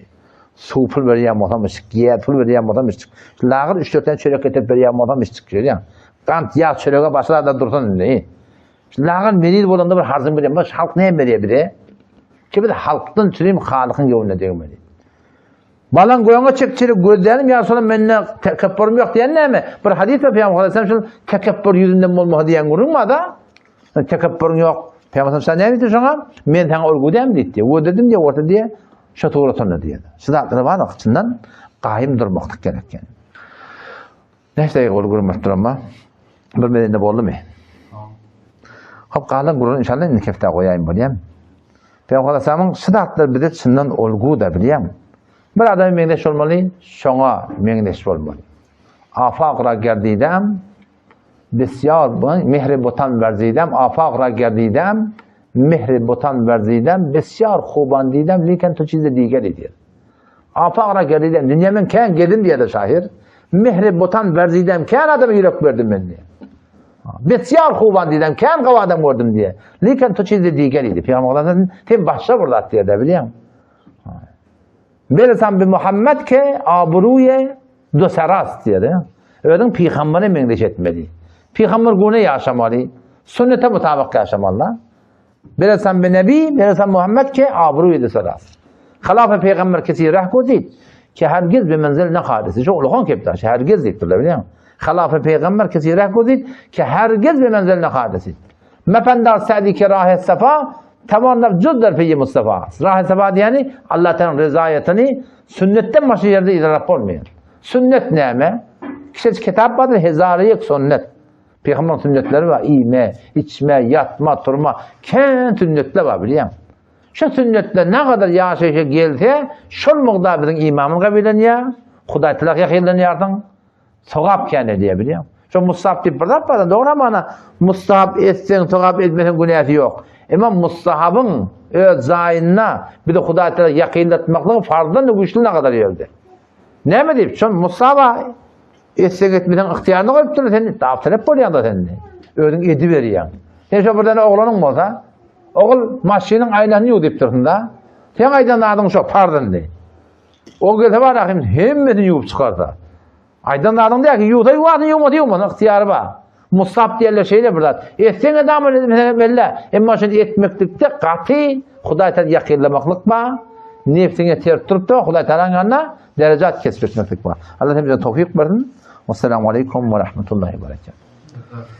Suw pul berýän bolsa myşyk, ýer pul berýän bolsa myşyk. Lagyr 3-4 tane çörek getirip berýän bolsa myşyk görýän. Gant, ýag, çörege başga da dursun indi. Şu lagyr meriz bolanda bir harzyn berýän, baş halk näme berýär bize? Ki biz halkdan çürim halykyň göwnüne degmeli. Balaň göňe çekçilik gözlänim ýa şolam mende tekepburum ýok diýen näme? Bir hadys bar Pygamber aleyhisselam şol tekepbur ýüzünden bolmasa diýen gürrüň bar da. Tekepburuň ýok. Pygamber sen näme diýdi şoňa? Men saňa ol güdäm diýdi. Gödedim diýe orta diýe. Şo turatynda diýdi. Şu zatlar bar çyndan gaýym durmaklyk gerek eken. Näçe dagyga bolup gürrüň berip duranma? Bir medende boldumy? Hop galan gürrüň inşallah indi keftä goýaýyn bolýam. Peygamber Aleyhisselamyň şu zatlar bize çyndan olgu da bilýäň. Bir adama meňzeş bolmaly, şoňa meňzeş bolmaly. Afaq ra gerdidem, bisýar mehri butan werzidem, afaq ra gerdidem, mehri butan werzidem, bisýar huban didem, liken tu çizi diger diýär. Afagra gelidem, dünýä men kän gezim diýýär şahyr. Mehri butan werzidem, kän adama ýürek berdim men diýýär. Besýar huban diýdem, kän gawy adam gördüm diýýär. Lekin tu çizi diýger idi. Pygamberden sen başga bir zat diýýär-de bilýäň. Bersam bi Muhammed ke abruye dosaras diýýär. Özüň pygambere meňzeş etmeli. Pygamber güne ýaşamaly. Sünnete mutabyk ýaşamaly. Beresam be Nebi, beresam Muhammed ke abru dosaras. Halafy peygamber kesi rah gozit ke hergiz be menzil ne hadisi. Şu uluhan keptaş, hergiz diýipdirler bilýäň. Halafy peygamber kesi rah gozit ke hergiz be menzil ne hadisi. Mependar Sa'di ke rahe safa tamamlar cüz der peyi Mustafa. Rahe safa diýeni Allah Teala'nın rezaýetini sünnetten başga ýerde yzarlap bolmaýar. Sünnet näme? Kişi kitap bardyr, hezariyek sünnet. Pygamber sünnetleri bar, iýme, içme, ýatma, turma, kän sünnetler bar bilýäň. Şu sünnetler ne kadar ýaşaýşa gelse, şol mugdar biziň imamyz gabylanýar, Hudaý tilak ýakynlanýarsyň, sogap kän edýär bilýäň. Şo mustahap diýip bir zat bar, dogry mana mustahap etseň, sogap etmeseň günäsi ýok. Emma mustahabyň öz jaýynda bizi Hudaý tilak ýakynlatmaklygy farzdan da güýçli ne kadar ýerde. Näme diýip, şol mustahaba Etseň etmeseň ygtyýaryna goýupdyr sen dabtalep bolýaň-da sen. Özüň ediberýäň. Sen şo birden oglanyň bolsa, ogul maşynyň aýnasyny ýuw diýip dursun-da. Seň aýdan zadyň şo parz indi. O gelse bar ahim hemmesini ýuwup çykarsa. Aýdan zadyň däl ki, ýuwsa ýuwarsyn, ýuwmasa ýuwmasyn, ygtyýary bar. Mustahap diýerler şeýle bir zat. Etseň ed amal etmeseň belle. Emma şony etmeklikde gaty Hudaý Taala ýakynlamaklyk bar. Nefsiňe ters durup-da Hudaý Taalanyň ýanynda derejat kesip etmeklik bar. Allah hemmämize towfyk bersin. Wassalamu aleýkum we rahmetullahi we berekatuh.